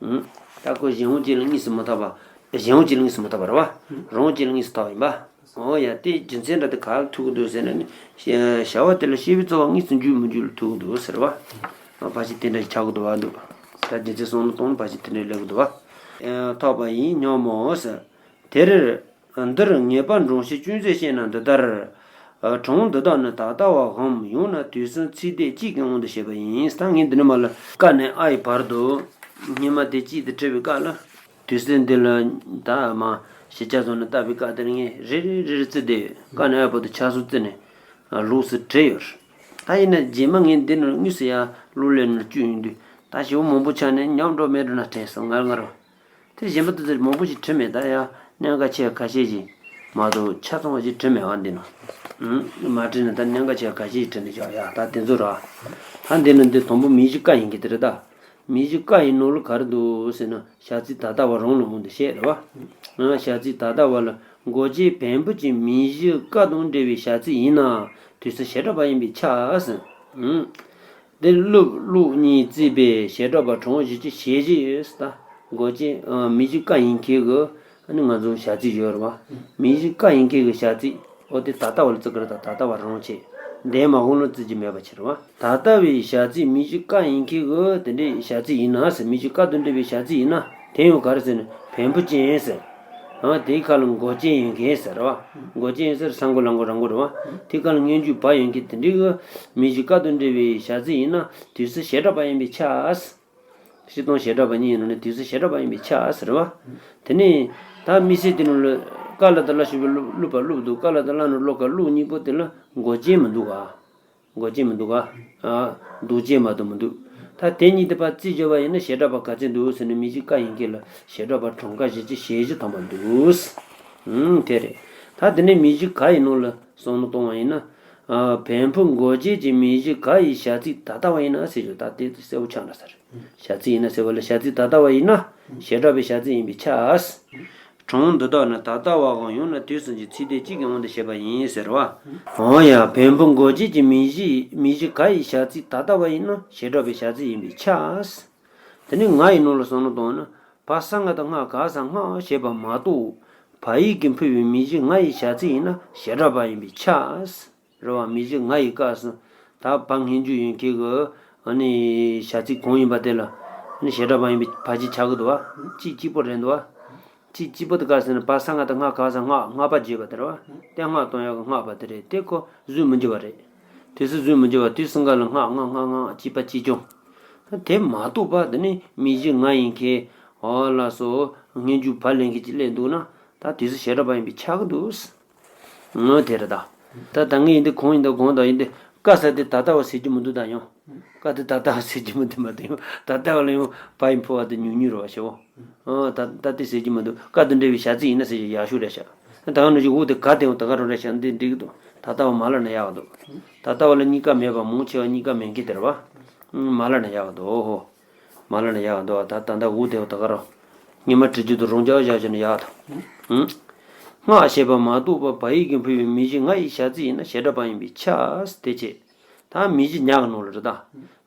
ད་ཁོ་གཞན་དབང་ཅན་ལ་དངོས་སུ་མི་ཐོབ་པ། གཞན་དབང་ཅན་ལ་དངོས་སུ་མི་ཐོབ་པ་རེད་བ། རང་དབང་ཅན་ལ་དངོས་སུ་ཐོབ་པ་ཡིན་པ། འོ་ཡ། དེ་རྒྱུ་མཚན་འདྲ་དེ་ག་ལ་ཐུག་གི་འདུག་ཟེར་ན་ནི། བྱ་བ་དེ་ལ་ཤེས་པའི་རྩོལ་བ་དངོས་སུ་འཇུག་མི་འཇུག་ལ་ཐུག་གི་འདུག་ཟེར་བ། ཕལ་ཆེར་དེ་འདྲ་ཞིག་ཆགས་ཀྱི་འདུག་བ་འདུག་ད་རྒྱུ་མཚན་བསམ་བློ་གཏོང་ན་ཕལ་ཆེར་དེ་འདྲ་སླེབས་ཀྱི་འདུག་བ། ཐོབ་པ་ཡིན་སྙམ་མོ་ཟེར། དེར། འདིར་ངེས་པ་འབྱུང་ཕྱིར་ཅུང་ཟད་བཤད་ན་འདི་ལྟར། གྲངས་འདི་དག་ནི་ད་ལྟ་བའམ་ཡང་ན་དུས་གསུམ་ཚེ་འདས་གཅིག་གི་དབང་དུ་བྱས་པ་ཡིན། ད་ངས་འདི་ནས་མར་ལ་ཀ་ནས་ཨ་ཡི་བར་དུ། སྙིགས་མ་དེ་གཅིག་ཏུ་བྲིས་པའི་སྐབས་ལ། དུས་ཚོད་འདི་ལ་ད་མ་ཤེས་བྱ་བཟོ་ནས་བལྟ་བའི་སྐབས་དེར་ངས་རེ་རེ་རེ་རེ་བརྩིས་ཏེ་ཀ་ནས་ཨ་བར་དུ་ཆ་ཚང་བརྩིས་ནས་ལོགས་སུ་བྲིས་ཡོད། ད་ཡིན་ན་རྗེས་མ་ངས་འདི་ནས་དངོས་སུ་ཡར་གློག་ཀླད་ནང་བསྐྱུར་ཡོང་དུས་ད་ཞེ་པོ་མང་པོ་ཆགས་ནས་ཉམས་འགྲོ་མེད་འགྲོ་ན་དྲན་སོང་ངར་ངར། དེ་གཞན་པ་དེ་ཚོ་མང་པོ་ཞིག་བྲིས་མེད། ད་ཡང་གནད་འགག་ཆེ་ཁ་ཤས་ཤིག་མ་གཏོགས་ཆ་ཚང་བ་ཞིག་བྲིས་མེད་པ་འདི་ནང་། ཨུམ། མ་བྲིས་ན་ད་གནད་འགག་ཆེ་ཁ་ཤས་ཤིག་བྲིས་ནས་བཞག་ཡ་ད་དེ་ཚོ་ར། ད་འདི་ནང་འདི་དང་པོ་མིང་གཞི་ཀ་ཡིན་གྱི་དེ་རེད་ད། མིང་གཞི་ཀ་ཡི་ནང་ལ་ག་རེ་འདུག་ཟེར་ན་བྱ་ཚིག་ད་ལྟ་བ་རང་ལ་དབང་དུ་བྱས་རེད་བ། ཨ། བྱ་ཚིག་ད་ལྟ་བ་ལ་མགོ་ཅན་བེམ་པོ་ཅན་མིང་གཞི་ཀ་དང་འབྲེལ་བའི་བྱ་ཚིག་ཡིན་ན་དུས་སུ་བྱེ་བྲག་པ་ཡིན་པས་ཁྱབ་ཟེར། ཨུམ། འདིར་ཀླུ་ཀླུ་གཉིས་བརྩིས་པའི་བྱེ་བྲག་པ་གྲངས་བཞི་བཅུ་ཞེ་བཞི་ཡོད་ད། མགོ་ཅན། ཨ། མིང་གཞི་ཀ་ཡིན་མཁན་གྱི་ཨ་ནི་ང་ཚོ་བྱ་ཚིག་ཡོད་རེད་བ། མིང་གཞི་ཀ་ཡིན་མཁན་གྱི་བྱ་ཚིག་འོ་དེ་ད་ལྟ་བ་ལ་བརྩི་གི་རེད་ད། ད་ལྟ་བ་རང་བྱས། འདས་མ་འོངས་ལ་བརྩི་རྒྱུ་མེད་པ་ཕྱིར་བ། ད་ལྟ་བའི་བྱ་ཚིག་མིང་གཞི་ཀ་ཡིན་མཁན་གྱི་དེ་འདྲའི་བྱ་ཚིག་ཡིན་ན་ཟེར། མིང་གཞི་ཀ་དང་འབྲེལ་བའི་བྱ་ཚིག་ཡིན་ན་དེ་ཡང་ག་རེ་ཟེར་ན་བེམ་པོ་ཅན་ཟེར། ཨ། དེའི་ཁ་ལ་མགོ་ཅན་ཡོད་མཁན་ཟེར་བ། མགོ་ཅན་ཟེར་ས་མགོ་ལ་མགོ་ར་མགོ་རེད་བ། དེའི་ཁ་ལ་སྔོན་འཇུག་བ་ཡོད་མཁན་དེ་འདྲའི་གི་མིང་གཞི་ཀ་དང་འབྲེལ་བའི་བྱ་ཚིག་ཡིན་ན་དུས་སུ་བྱེ་བྲག་པ་ཡིན་པས་ཁྱབ། སྤྱིར་བཏང་བྱེ་བྲག་པ་གཉིས་ཡིན་ནོ་ནི་དུས་སུ་བྱེ་བྲག་པ་ཡིན་པས་ཁྱབ་ཟེར་བ། དེ་ནས་ད་དམིགས་བསལ་དེ་ནང་ལ་ཀ་ལ་བཏགས་གླ་ཞབས་ཀྱུ་གླུ་གླུ་བ་གླུ་འདུག་ཀ་ལ་བཏགས་གླ་ནི་གློ་ག་གླུ་གཉིས་པོ་དེ་ལ་མགོ་ཅན་མི་འདུག་ག་མགོ་ཅན་མི་འདུག་ག་ཨ། འདུག་ཅན་མ་གཏོགས་མི་འདུག་ད་དེ་གཉིས་དེ་ཕར་རྩིས་བརྗོད་པ་ཡིན་ན་བྱེ་བྲག་པ་ག་ཚད་འདུག་ཟེར་ན་མིང་གཞི་ཀ་ཡིན་མཁན་ལ་བྱེ་བྲག་པ་གྲངས་ཀ་བཞི་བཅུ་ཞེ་བཞི་ཐམ་པ་འདུག་ཨང་། དེ་རེད། ད་དེ་ནས་མིང་གཞི་ག་ཡི་ནང་ལ་བསམ་བློ་གཏོང་བ་ཡིན་ན། ཨ། བེམ་པོ་མགོ་ཅན་གྱི་མིང་གཞི་ག་ཡི་བྱ་ཚིག་ད་ལྟ་བ་ཡིན་ན་ཟེར་ཞོག་ད་དེ་གསལ་པོ་ཆགས་འདྲ་ཟེར། བྱ་ཚིག་ཡིན་ན་ཟེར་བ་ལ་བྱ་ཚིག་ད་ལྟ་བ་ཡིན་ན་བྱེ་བྲག་པའི་བྱ་ཚིག་ཡིན་པས་ཁྱབ། གྲངས་འདི་དག་ནི་ད་ལྟ་བའམ་ཡང་ན་དུས་གསུམ་གྱི་ཚེ་འདས་གཅིག་གི་དབང་དུ་བྱས་པ་ཡིན་ཟེར་བ། འོ་ཡ། བེམ་པོ་མགོ་ཅན་གྱི་མིང་གཞི་མིང་གཞི་ག་ཡི་བྱ་ཚིག་ད་ལྟ་བ་ཡིན་ན་བྱེ་བྲག་པའི་བྱ་ཚིག་ཡིན་པས་ཁྱབ། དེ་ནས་ང་ཡི་ནང་ལ་བསམ་བློ་བཏང་ན་བ་ས་ང་བཏགས་སྔ་ག་ས་སྔགས་ཞེས་པ་མ་གཏོགས་བ་ཡིག་གིས་འཕུལ་བའི་མིང་གཞི་ང་ཡི་བྱ་ཚིག་ཡིན་ན་བྱེ་བྲག་པ་ཡིན་པས་ཁྱབ། རེད་བ། མིང་གཞི་ང་ཡི་སྐབས་སུ་ད་བ་སྔོན་འཇུག་ཡིན་མཁན་གྱི་ཨ་ནི་བྱ་ཚིག་གང་ཡིན་པ་དེ་ལ་ཨ་ནི་བྱེ་བྲག་པ་ཡིན་པའི་ཕལ་ཆེར་ཆགས་ཀྱི་འདུག་བ། གཅིག་གཅིག་པོ་རེད་འདུག་བ། གཅིག་གཅིག་པོ་དེ་སྐབས་སུ་ནི་བ་ས་ང་བཏགས་སྔ་ག་ས་སྔགས་སྔགས་པ་བརྗོད་པ་དེ་རེད་བ། དེ་སྔགས་གཏོང་ཡག་གི་སྔགས་པ་དེ་རེད། དེ་ཁོ་གཟུགས་མི་འགྱུར་བ་རེད། དུས་སུ་གཟུགས་མི་འགྱུར་བ། དུས་གསུམ་ཀ་ལ་སྔགས་སྔགས་སྔགས་སྔགས་གཅིག་པ་གཅིག་རྐྱང་། དེ་མ་གཏོགས་པ་དེ་ནི་མིང་གཞི་ང་ཡིན་མཁན་འོ་ལགས་སོ། སྔོན་འཇུག་བ་ལེན་མཁན་གཅིག་སླེབས་འདུག་ན་ད་དུས་སུ་བྱེ་བྲག་པ་ཡིན་པས་ཁྱབ་ཀྱི་འདུག་ངོ་དེ་རེད་ད། ད་ད་ངས་ཡིན་དེ་གང་ཡིན་དང་གང་དང་ཡིན་དེ་ཀ་ས་དེ་ད་ལྟ་བ་ཟེར་རྒྱུ་མི་འདུག་ད་ཡང་། ཀ་དེ་ད་ལྟ་བ་ཟེར་རྒྱུ་མི་འདུག་མ་གཏོགས་ཡང་ད་ལྟ་བ་ལ་ཡང་བ་ཡིས་འཕུལ་བ་དེ་ཉུང་ཉུང་རེད་བ་ཞེ་བོ། ཨ། ད་ད་དེ་ཟེར་རྒྱུ་མི་འདུག་ཀ་དང་འབྲེལ་བའི་བྱ་ཚིག་ཡིན་ན་ཟེར་རྒྱུ་ཡག་ཤོས་རེད་ཤག་ད་ག་ནང་བཞིན་འུ་དེ་ག་དེ་ཡང་ད་ག་རང་རེད་ཤག་འདི་འགྲིག་གི་འདུག་ད་ལྟ་བ་མ་ལབ་ན་ཡག་གི་འདུག་ད་ལྟ་བ་ལ་གཉིས་ཀ་མེད་པ་མང་ཆེ་བ་གཉིས་ཀ་མེད་མཁན་དེ་རེད་བ། ཨང་། མ་ལབ་ན་ཡག་གི་འདུག་ཧོ། མ་ལབ་ན་ཡག་འདུག་ད་ད་ལྟ་འུ་དེ་ད་ག་རང་། ཉི་མ་བྲིས་རྒྱུ་དང་རང་འཇགས་བཞག་བྱས་ན་ཡག་ད། ཨང་། སྔགས་ཞེས་པ་མ་གཏོགས་པ་བ་ཡིག་གིས་འཕུལ་བའི་མིང་གཞི་ང་ཡི་བྱ་ཚིག་ཡིན་ན་བྱེ་བྲག་པ་ཡིན་པས་ཁྱབ། དེ་བྱས། ད་མིང་གཞི་ཉ་གི་ནང་ལ་རེད་ད།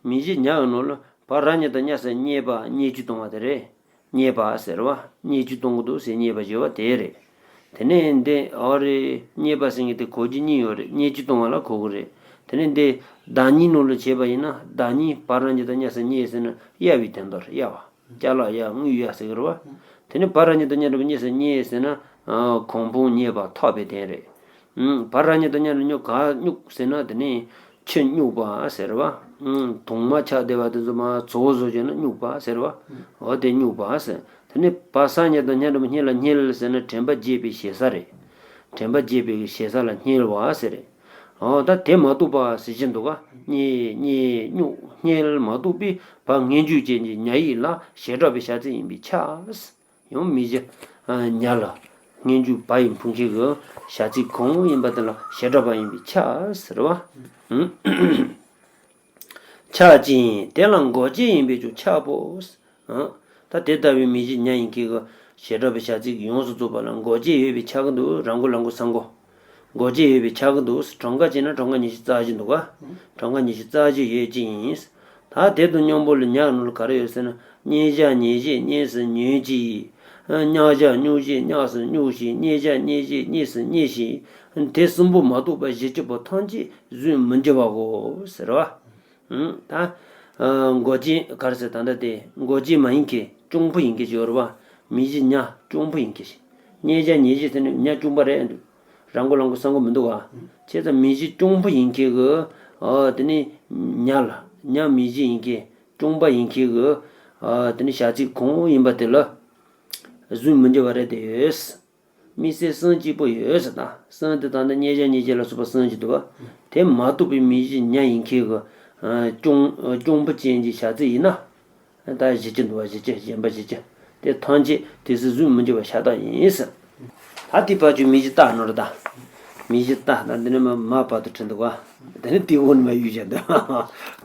མིང་གཞི་ཉ་གི་ནང་ལ་བ་ར་ཉ་བཏགས་སྙ་ས་སྙེ་བ་སྙེ་བཅུད་གཏོང་བ་དེ་རེད། སྙེ་བ་ཟེར་བ། སྙེ་བཅུད་གཏོང་གི་འདུག་ཟེར་སྙེ་བ་ཞེས་པ་དེ་རེད། དེ་ནས་འདི་འོ་རེད། སྙེ་བ་ཟེར་མཁན་དེ་གོ་རྒྱུ་གཉིས་ཡོད་རེད། སྙེ་བཅུད་གཏོང་བ་ལ་གོ་གི་རེད། དེ་ནས་འདི་བདག་ཉིད་ནང་ལ་བྱས་པ་ཡིན་ན་བདག་ཉིད་བ་ར་ཉ་བཏགས་སྙ་ས་སྙེ་ཟེར་ན་གཡའ་བའི་དོན་དག་རེད། གཡའ་བ། ཅ་ལག་གཡའ་དངུལ་གཡའ་ཟེར་གི་རེད་བ། དེ་ནས་བ་ར་ཉ་བཏགས་སྙ་ར་བ་སྙེ་ས་སྙེ་ཟེར་ན་གོང་འཕང་བརྙེས་པ་ཐོབ་པའི་དོན་རེད། ཨང་། བ་ར་ཉ་བཏགས་སྙ་ར་བ་སྙོ་ག་སྙོག་ཟེར་ན་དེ་ནི་ཕྱིར་སྙོག་པ་ཟེར་བ། ཨང་། དྭངས་མ་ཆགས་བསྡད་པ་དེ་ཚོ་མར་བཙོ་བཟོ་བྱས་ན་སྙོག་པ་ཟེར་བ། འོ་དེ་སྙོག་པ་ཟེར། དེ་ནི་བ་ས་ཉ་བཏགས་སྙ་ར་བ་སྙེ་ལ་བསྙེལ་ཟེར་ན་དྲན་པ་བརྗེད་པའི་ཞེ་ས་རེད། དྲན་པ་བརྗེད་པའི་ཞེ་ས་ལ་བསྙེལ་བ་ཟེར་རེད། འོ་ད་དེ་མ་གཏོགས་པ་ཟེར་གྱི་འདུག་ག་སྙེ་སྙེ་སྙོག་བསྙེལ་མ་གཏོགས་པའི་བ་སྔོན་འཇུག་ཅན་གྱི་ཉ་ཡིག་ལ་བྱེ་བྲག་པའི་བྱ་ཚིག་ཡིན་པས་ཁྱབ། ཡང་མིང་གཞི་ཉ་ལ་སྔོན་འཇུག་བ་ཡིས་འཕུལ་མཁན་གྱི་བྱ་ཚིག་གང་ཡིན་པ་དེ་ལ་བྱེ་བྲག་པ་ཡིན་པས་ཁྱབ་ཟེར་བ། ཁྱབ་ཅིང་དེ་ལ་འགོག་བྱེད་ཡིན་པས་ཀྱང་ཁྱབ་བོ། ད་དེ་ལྟ་བུའི་མིང་གཞི་ཉ་ཡིན་མཁན་གྱི་བྱེ་བྲག་པའི་བྱ་ཚིག་ཡོངས་སུ་རྫོགས་པ་ལ་འགོག་བྱེད་ཡོད་པས་ཁྱབ་ཀྱི་འདུག་ར་མགོ་ལ་མགོ་ས་མགོ། འགོག་བྱེད་ཡོད་པས་ཁྱབ་ཀྱི་འདུག་གྲངས་ཀ་བྱས་ན་གྲངས་ཀ་ཉི་ཤུ་རྩ་བཞི་འདུག་ག་གྲངས་ཀ་ཉི་ཤུ་རྩ་བཞི་ཡོད་ཅིང་། ད་དེ་དང་སྙོམས་པོ་ལ་ཉ་ནང་ལ་ག་རེ་ཡོད་ཟེར་ན། སྙེ་བྱ་སྙེ་བྱེད་སྙེ་ས་སྙེ་བྱེད། སྙ་བྱ་སྙོ་བྱེད་སྙ་ས་སྙོ་བྱེད། སྙེ་བྱ་སྙེ་བྱེད་སྙེ་ས་སྙེ་བྱེད། དེ་གསུམ་པོ་མ་གཏོགས་པ་བཞི་བཅུ་པོ་ཐམས་ཅད་གཟུགས་མི་འགྱུར་བའོ་ཟེར་བ། ད་ འགོག་རྐྱེན་ག་རེ་ཟེར། ད་ལྟ་དེ་འགོག་རྐྱེན་མ་ཡིན་མཁན་གྱོང་པོ་ཡིན་མཁན་ཞིག་ཡོད་རེད་བ། མིང་གཞི་ཉ་གྱོང་པོ་ཡིན་མཁན་ཞིག། ཉེ་བྱ་ཉེ་བྱ་ཟེར་ནས་ཉ་གྱོང་པོ་རེད་འདུག། རང་མགོ་རང་མགོ་སྲུང་གི་མི་འདུག་བ། བྱས་ཙང་མིང་གཞི་གྱོང་པོ་ཡིན་མཁན་གྱི། ཨ་དེ་ནི་ཉ་ལ་ཉ་མིང་གཞི་ཡིན་མཁན་གྱོང་པོ་ཡིན་མཁན་གྱི། ཨ་དེ་ནི་བྱ་ཚིག་གང་ཡིན་པ་དེ་ལ་གཟུགས་མི་འགྱུར་བ་རེད་དེ་ཡོད། དམིགས་བསལ་གསུམ་གཅིག་པོ་ཡོད་ཟེར་ན། གསུམ་དེ་ད་ནི་ཉེ་བྱ་ཉེ་བྱ་ལ་སོགས་པ་གསུམ་གཅིག་འདུག་བ། དེ་མ་གཏོགས་པའི་མིང་གཞི་ཉ་ཡིན་མཁན་གྱི་གྱོང་གྱོང་པོ་ཅན་གྱི་བྱ་ཚིག་ཡིན་ན། ད་བཞི་བཅུ་འདུག་བ། བཞི་བཅུ་གཞན་པ་བཞི་བཅུ། དེ་ཐམས་ཅད་དུས་སུ་གཟུགས་མི་འགྱུར་བའི་ཤ་སྟག་ཡིན་ཟེར། ད་དེ་བར་གྱི་མིང་གཞི་རྟགས་ནོར་ད། མིང་གཞི་རྟགས་ད་འདི་ནི་མ་མ་བར་དུ་བྲིས་འདུག་བ། དེ་ནི་དེའི་འོག་ནས་མ་ཡུལ་བཞག་འདུག།